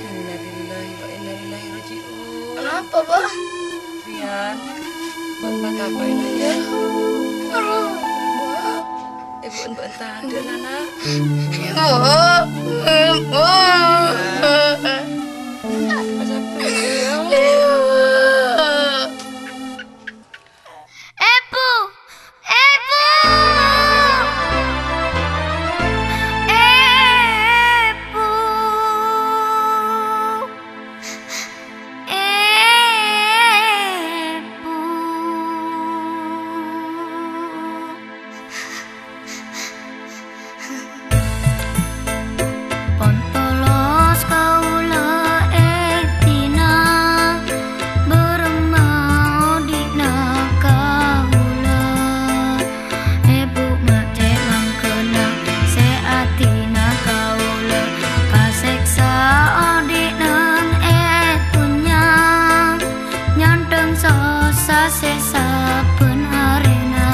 Innalillahi wa inna ilaihi raji'un. Kenapa, Bu? Rian, buat mata apa ini, ya? Aduh, Bu. Ibu, Bu, entah ada, Nana. Bu, Bu. Masa apa ini, ya? Ebu! Ebu! Ebu! Ebu! Pon tolos kaulâ è dinna, bârâmma odi'na kaulâ. Ebu ma' cè' mangkana sè adina kaulâ, kasèksa odi'na è dhunnya. Nyandhâng sossa sè sabbhân arèna,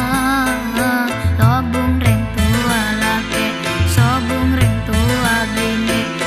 sobung rèng towa lakè', sobung rèng towa binè',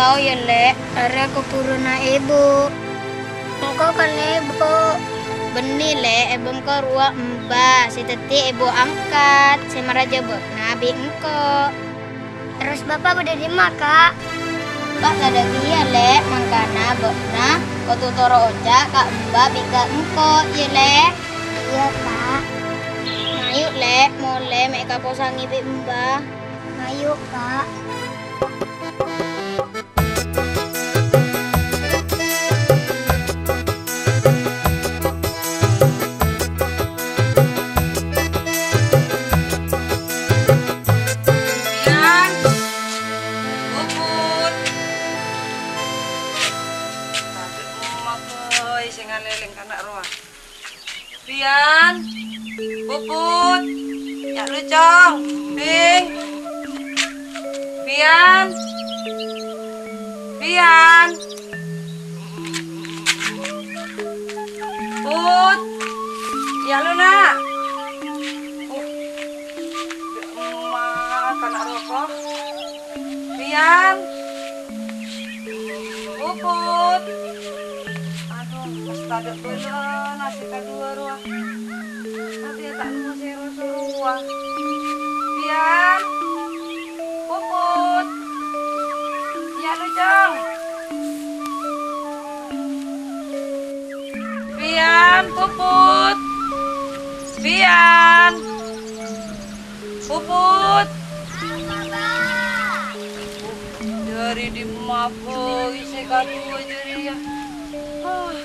Tao, yâ, Lè'. Arèya kobhurânna èbhu. Engko' kan èbhu. Bânnè, Lè', èbhu engko' rowa emba, sè dhâddhi èbhu angkat, sè maraja bâ'na bi' engko'. Terros Bapa' bâdâ è dimma, Ka'? Bâ' tadâ' kèya, Lè', mangkana bâ'na kodhu toro' oca' ka emba bi' ka engko', yâ, Lè'? Iyâ, Ka'. Mayu, Lè', molè mè' èkaposangè bi' emba. Mayu, Ka'. Yan, Puput. Tadâ' emma bhâi sè ngalèlèng kana' rowa. Biyan, Puput, yâ' lu, Cong, Bing. Biyan, Biyan. Put, yâ' lu, Na'. Uh, emma kana' rowa. Biyan. Puput. Adhu, pas tadâ' bâlâna sè kaduwâ rowa. Tapè ta' nemmo sè ro-sorowa. Biyan. Puput. Iyâ, Lujung. Biyan, Puput. Biyan. Puput! Dâri dimma bhâi sè kaduwâ jârèya? Ah,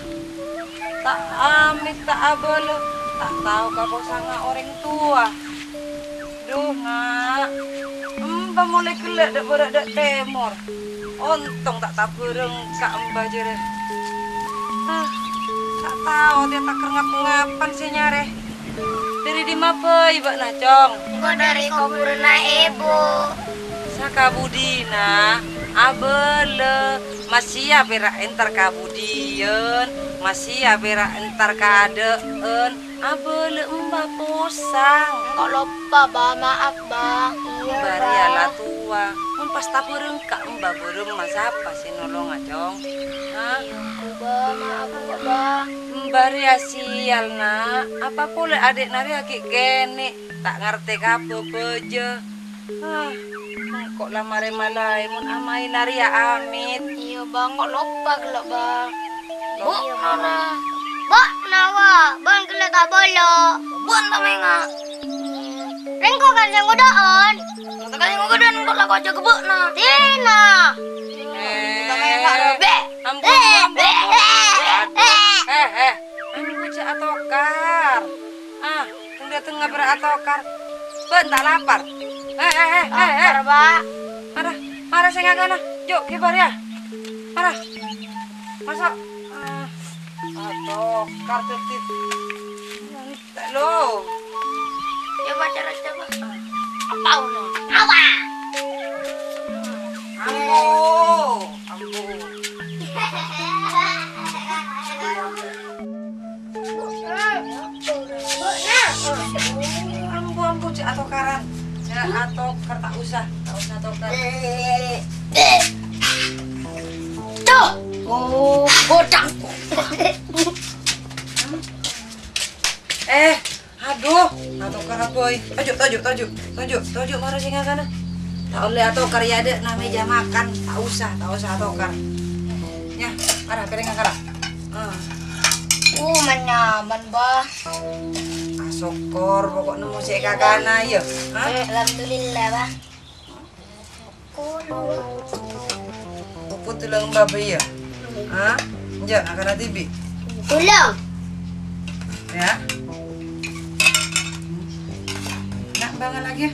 ta' amèt, ta' abâlâ, ta' tao ka posanga orèng towa. Dhu, Na', emba molè ghellâ' dâ' bârâ' dâ' tèmor. Ontong ta' tabhâreng ka emba jârèya. Ah, ta' tao tèya taker ngap-ngapan sè nyarè. Dâri dimma bhâi bâ'na, Cong? Engko' dâri kobhurânna èbhu. Sakabudina, abâlâ, masèya pèra' entar ka budiyân, masèya pèra' entar ka adâ'ân, abâlâ emba posang. Engko' loppa, Ba, maaf, Ba. Iyâ, Ba. Bâriyâ la towa, mon pas tabhâreng ka emba bârâmma sapa sè nolonga, Cong? Ha? Iyâ, engko', Ba, maaf, engko', Ba. Bâriyâ siyal, Na'. Apa polè adhi'na rèya ghi' kènè', ta' ngartè kabhâbhâjâ. Ah, engko' la marè malaè mon amaèna rèya amèt. Iyâ, Ba, engko' loppa ghellâ', Ba. Loppa. Bu, Nora. Ba, nawa, bân ghellâ' ta' bâlâ. Bân ta' mènga'. Rèng engko' kan sè ngodâ'ân. Engko' kan sè ngodâ'ân, engko' la koca' ka bâ'na. Tina. Eh, ta' mènga', Robe. Ampon, ampon, ampon. Eh, eh. Ambu jhâ' atokar. Ah, teng-dâteng ngabârâ atokar. Bân ta' lapar. Eh, eh, eh, eh, eh. Lapar, Pak. Mara, mara sè ngakana. Jhâ' ghibâ rèya. Mara. Maso'. Ah, atokar dhâddhi. Lo. Coba, coba, coba. Apa uno? Apa? Ambo. Ambo. Ambo, ambo, jhâ' atokaran. Jhâ' atokar, ta' osa, ta' osa atokar. Tuh. Oh, godang. Eh, adhu, atokar apa, oi? Toju', toju', toju', toju', toju', mara sè ngakana. Ta' ollè atokar, iyâ, adâ' neng mèja makan. Ta' osa, ta' osa atokar. Yâ, mara, pèrèngnga kala. Ah. Uh, man-nyaman, Bah. Ah, sokkor, pokok nemmo sè èkakana, yâ. Hah? Alhamdulillah, Bah. Puput tulung bâbâ, yâ? Hah? Enjâ', akana dhibi'. Tulung. Yâ. Na', bângal lagi, yâ.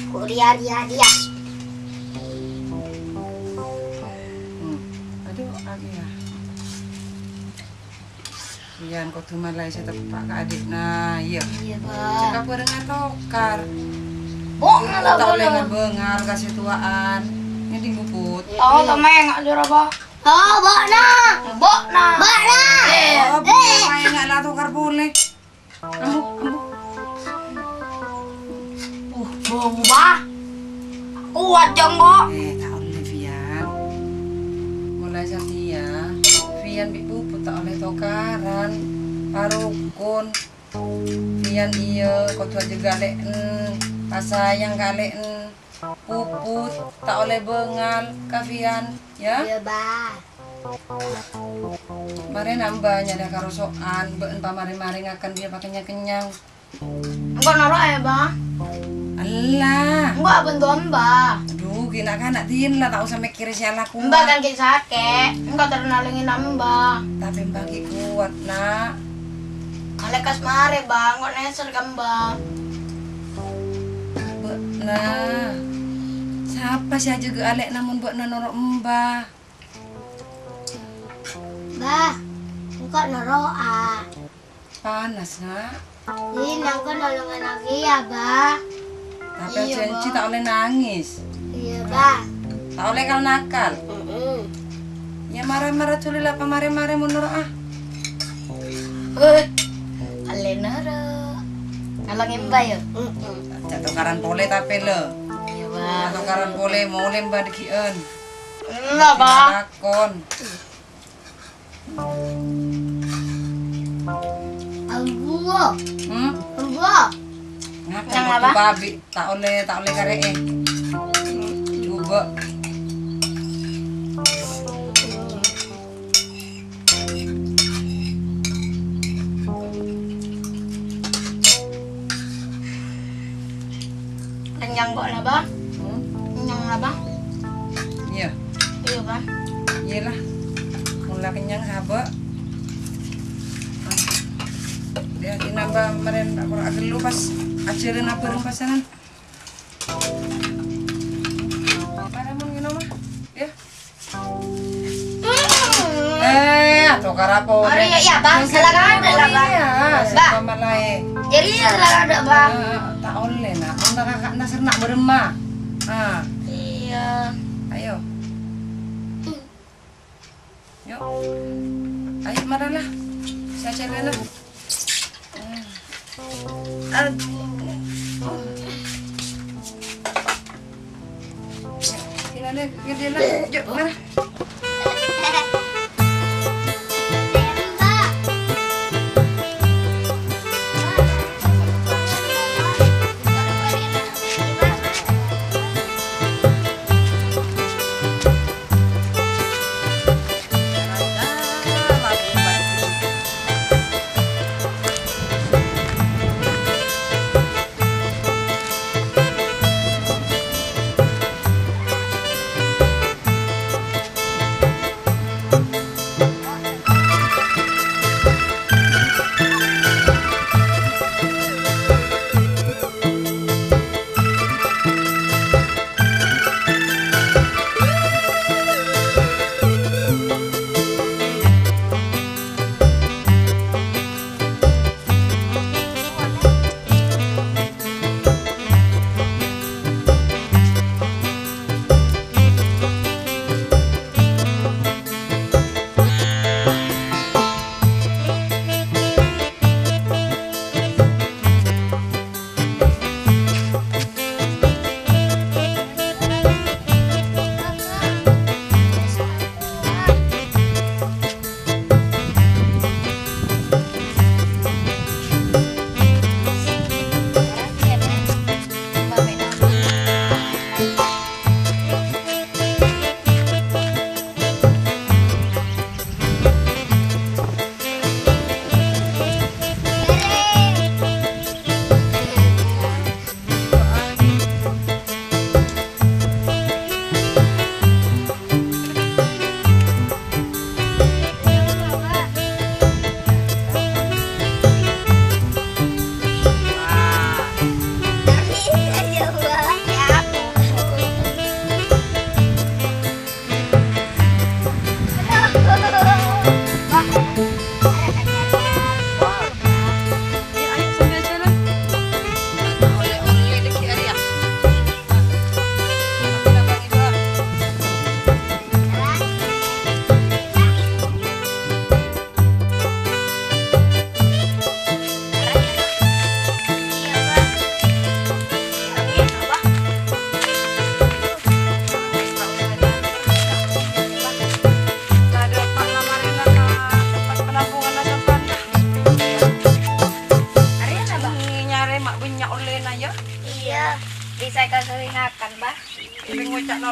Kok ria, ria, ria. Hmm. Adhu, lagi, yâ. Iyâ, kodhu malaè sè teppa' ka adhi'na, iyâ. Iyâ, Bah. Cè' kabhâreng atokar. Bâ'na ta' ollè ngabângal ka sè towa'an. Ngèdhing, Puput. Oh, ta' mènga' jârèya, Bah. Oh, bâ'na. Bâ'na. Bâ'na. Eh. Oh, bâ'na, ta' mènga' la atokar polè. Ambu, ambu. Uh, bâu, Bah. Kuat, Jong, kok. Eh, ta' ollè, Fian. Molaè satèya, Fian bi' Puput ta' ollè tokaran, parokon. Fian iyâ kodhu ajâgâ alè'en, pasayang ka alè'en. Puput ta' ollè bângal ka Fian, yâ? Iyâ, Ba. Marè na' Mbah nyarè karoso'an, bâ'en pamarè-marè ngakan iyâ pakènyang-kènyang. Engko' noro' yâ, Ba. Ella. Engko' abhânto Mbah. Adhu, ghi' na'-kana' dinna la ta' osa mèkkèrè sè alakowa. Mbah kan ghi' sakè', engko' terro nalèngè Mbah. Tapè Mbah ghi' kowat, Na'. Alèkas marè, Ba, engko' nèser ka Mbah. Bâ'na. Sapa sè ajâgâ alè'na mon bâ'na noro' Mbah? Bah, engko' noro'a. Panas, Na'. Iyâ, engko' nolongan kèya, Bah. Tapè Iyâ, ajhânjhi Bah. Ta' ollè nangès. Iyâ, Bah. Ta' ollè kal-nakal. Mm-mm. Yâ, marè-marè dhuli la pamarè-marè mon noro'a. Eh, ollè noro'. Nolongè Mbah, yâ? Mm-mm. Jhâ' tokaran polè tapè, lè. Iyâ, Bah. Tokaran polè, molè Mbah dhâggi'ân. Enna', Bah. Lakon. Abu. Hmm? Abu. Ngapa Yang apa? Babi? Ta' ollè, ta' ollè karè'è. Coba. Kenyang kok, Napa? Hmm? Kenyang, Napa? Iyâ. Iyâ, Pak. Iyâ la. Mon la kenyang, sabâ'. Iyâ, dinambâ marèn ta' kora' ghâllu pas ajhâlân abhâreng pasangan. Marè mon ngènom, ah. Iyâ. Eh, atokar apa? Ori, ya, ya, Bang. Salah ada lah, Bang. Iya, Bang. Sama lain. Jadi, ya, salah ada, Bang. Eh, ta' ollè, Na'. Mon kakak nasar na' bârâmma. Ah. Iya. Ayo. Yuk. Ayo, mara lah. Saya cari lah. Aduh. Gimana? Gede lah. Yuk, mara.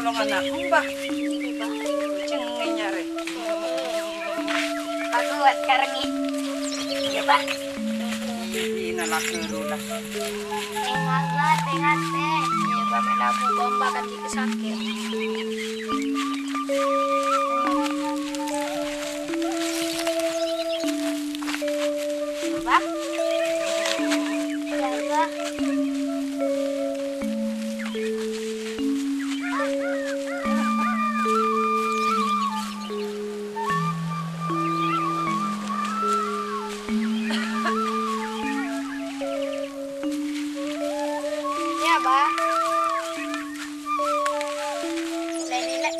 Tolong ana', Mbah. Cengeng nyarè. Bagus, karengè. Iyâ, Pak. Ina lagi dulu lah. Tengat, Pak, tengat, Pak. Iyâ, Pak, men aku bomba kan dikit sakit. Pak. Iyâ, Pak. Ya, Bah. Lele.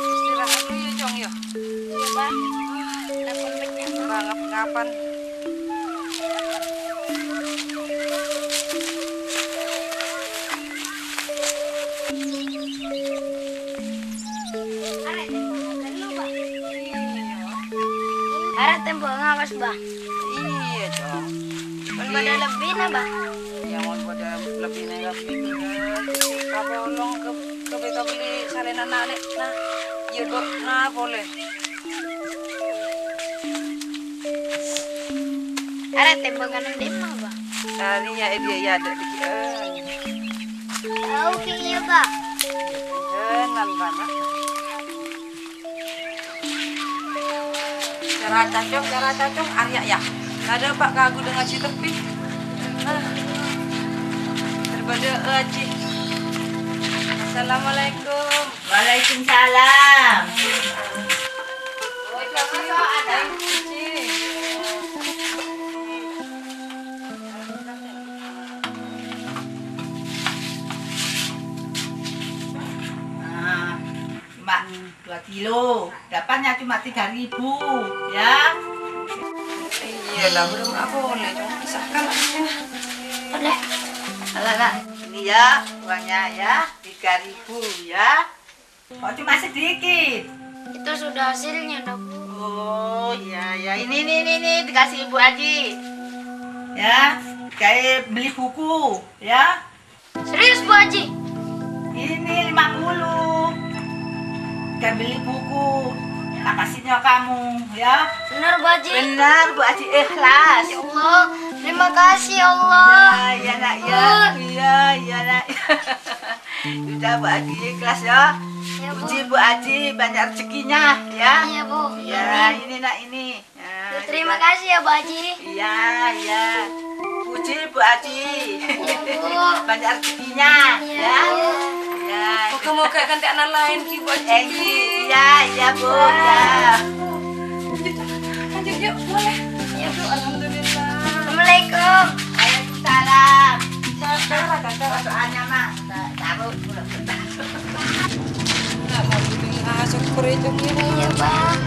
Istirahat dulu ya, Cong, ya. Iya, Bah. Lapar banget. Ora ngap-ngapan. Arè tèmbhâng awas, Bah. Iyâ, Cong. Mon bâdâ lebbina, Bah. Iyâ, mon bâdâ lebbina, lebbina. Apa olong ke, ke, kabelli salèna nalè, nah. Iyâ, Dok, nah, polè. Arè tèmbhângan dimma, Bah? Tadi ya, dia ya ada dikit. Oke, iya, Bah. Jangan, Bah, nah. Cara cacok, cara cacok, arya ya. Kada, Pak, kagu dengan si tepi. Nah, terbada, eh, Haji. Assalamualaikum. Waalaikumsalam. Nah, cuma dua kilo. Dapatnya cuma tiga ribu, ya. Iya lah, belum apa boleh, cuma pisahkan aja. Boleh. Alah, nak. Ini ya, uangnya ya, tiga ribu ya. Kok cuma sedikit? Itu sudah hasilnya, Nak, Bu. Oh, iya, iya. Ini, ini, ini, ini dikasih Ibu Haji. Ya, kayak beli buku, ya. Serius, Bu Haji? Ini lima puluh. Kayak beli buku. Makasihnya kamu, ya. Benar, Bu Haji? Benar, Bu Haji ikhlas. Ya Allah, terima kasih, ya Allah. Ya, ya, nak, ya. Iya, iya, nak. Sudah, Bu Haji ikhlas, ya. Iya, Bu. Puji Bu Haji, banyak rezekinya, ya. Iya, Bu. Ya, amin. Ini, nak, ini. Ya, terima kasih, ya, Bu Haji. Iya, iya. Puji Bu Haji. Iya, Bu. Banyak rezekinya, iya, ya. Bu. Ya. Moga-moga kan anak lain, Ki, Bu Haji. Eh, iya, iya, Bu, ya. Lanjut, lanjut, yuk, boleh. Iya, Bu. Alhamdulillah. Assalamualaikum. Waalaikumsalam. Masuk, masuk, masuk. Soalnya, Mak. Taruh, iya, Bang.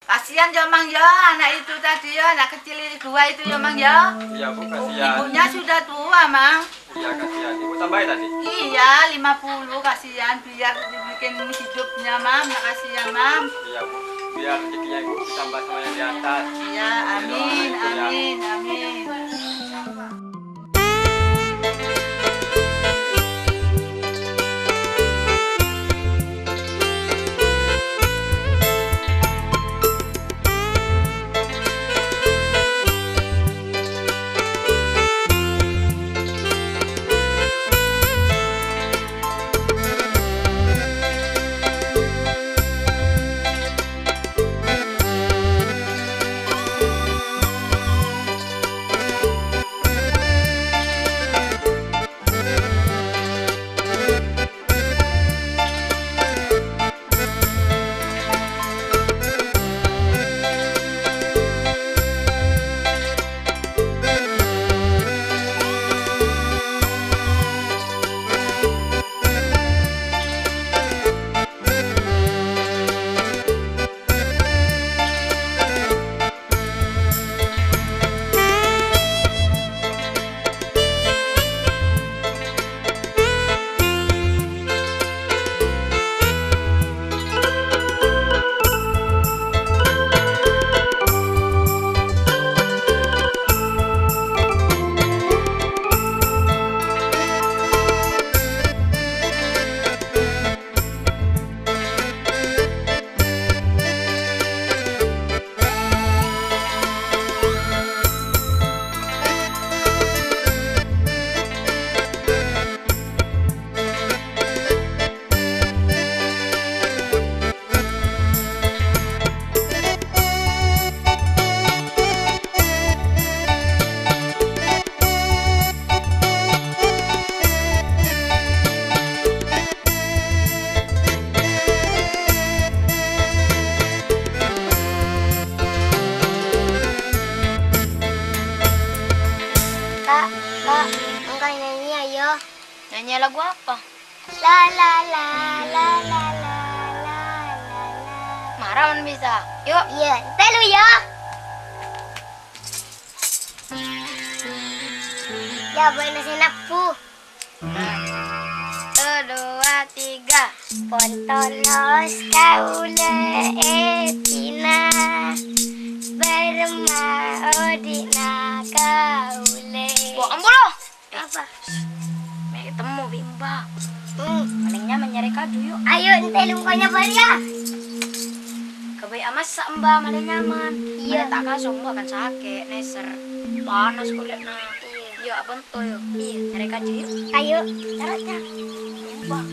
Kasihan, yo, Mang, yo, anak itu tadi, yo, anak kecil dua itu, yo, Mang, yo. Iya, Bu, kasihan. Ibunya sudah tua, Mang. Iya, kasihan. Ibu tambahin tadi? Iya, lima puluh, kasihan. Biar dibikin hidupnya, Mam. Makasih ya, Mam. Iya, Bu. Biar rezekinya Ibu ditambah sama yang di atas. Iya, amin, amin, amin. Engko' nyanyi, ayo. Nyanyi lagu apa? La, la, la, la, la, la, la, la, la. Mara mon bisa. Yuk. Iyâ, telu, yâ. Yâ, bâ'na sè nabbu. Satu, dua, tiga. Pon tolos kaulâ è dinna, bârâmma odi'na kaulâ. Wah, ambo lo. Apa? Mè' ketemu bi' Mbah. Hmm. Malèng nyaman nyarè kaju, yuk. Ayo, ente lungkonya bâriyâ. Kabây amassa Mbah, malèng nyaman. Iyâ. Malèng ta' kaso Mbah kan sakè', nèser. Panas kulitna. Iyâ. Yuk, apa ento, yuk? Iyâ. Nyarè kaju, yuk. Ayo, cara, cara. Mbah.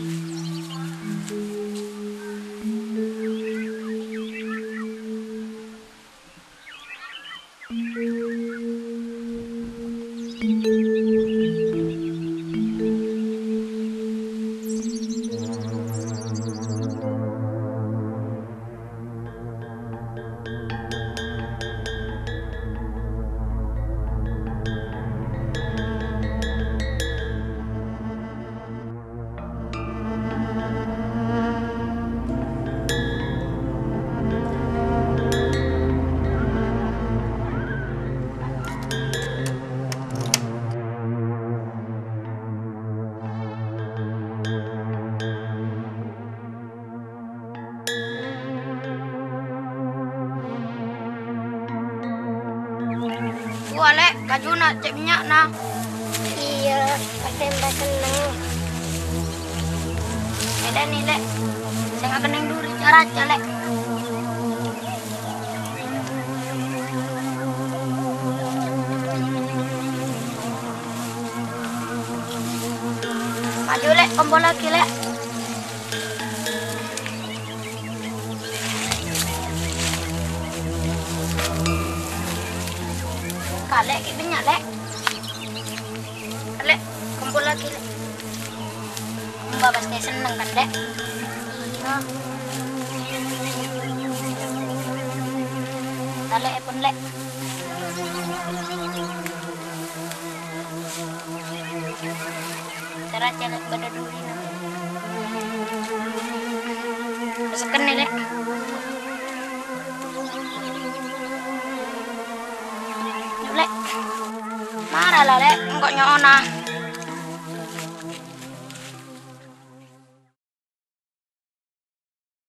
Wah, Lè', kajuna cè' bânnya'na. Iyâ, pastè Mbah senneng. Èdâ' nè, Lè'. Sènga' kennèng duri, ca-raca, Lè'. Maju, Lè', kompollaghi, Lè'. Kalè' ghi' bânnya', Lè'. Lè', kompollaghi, Lè'. Mbah pastè senneng, kan, Lè'? Iyâ. Kalè'èpon, Lè'. Cara cèlè bâdâ dhurina. Sekken, Lè'. Lè'. Mara la, Lè', engko' nyo'ona.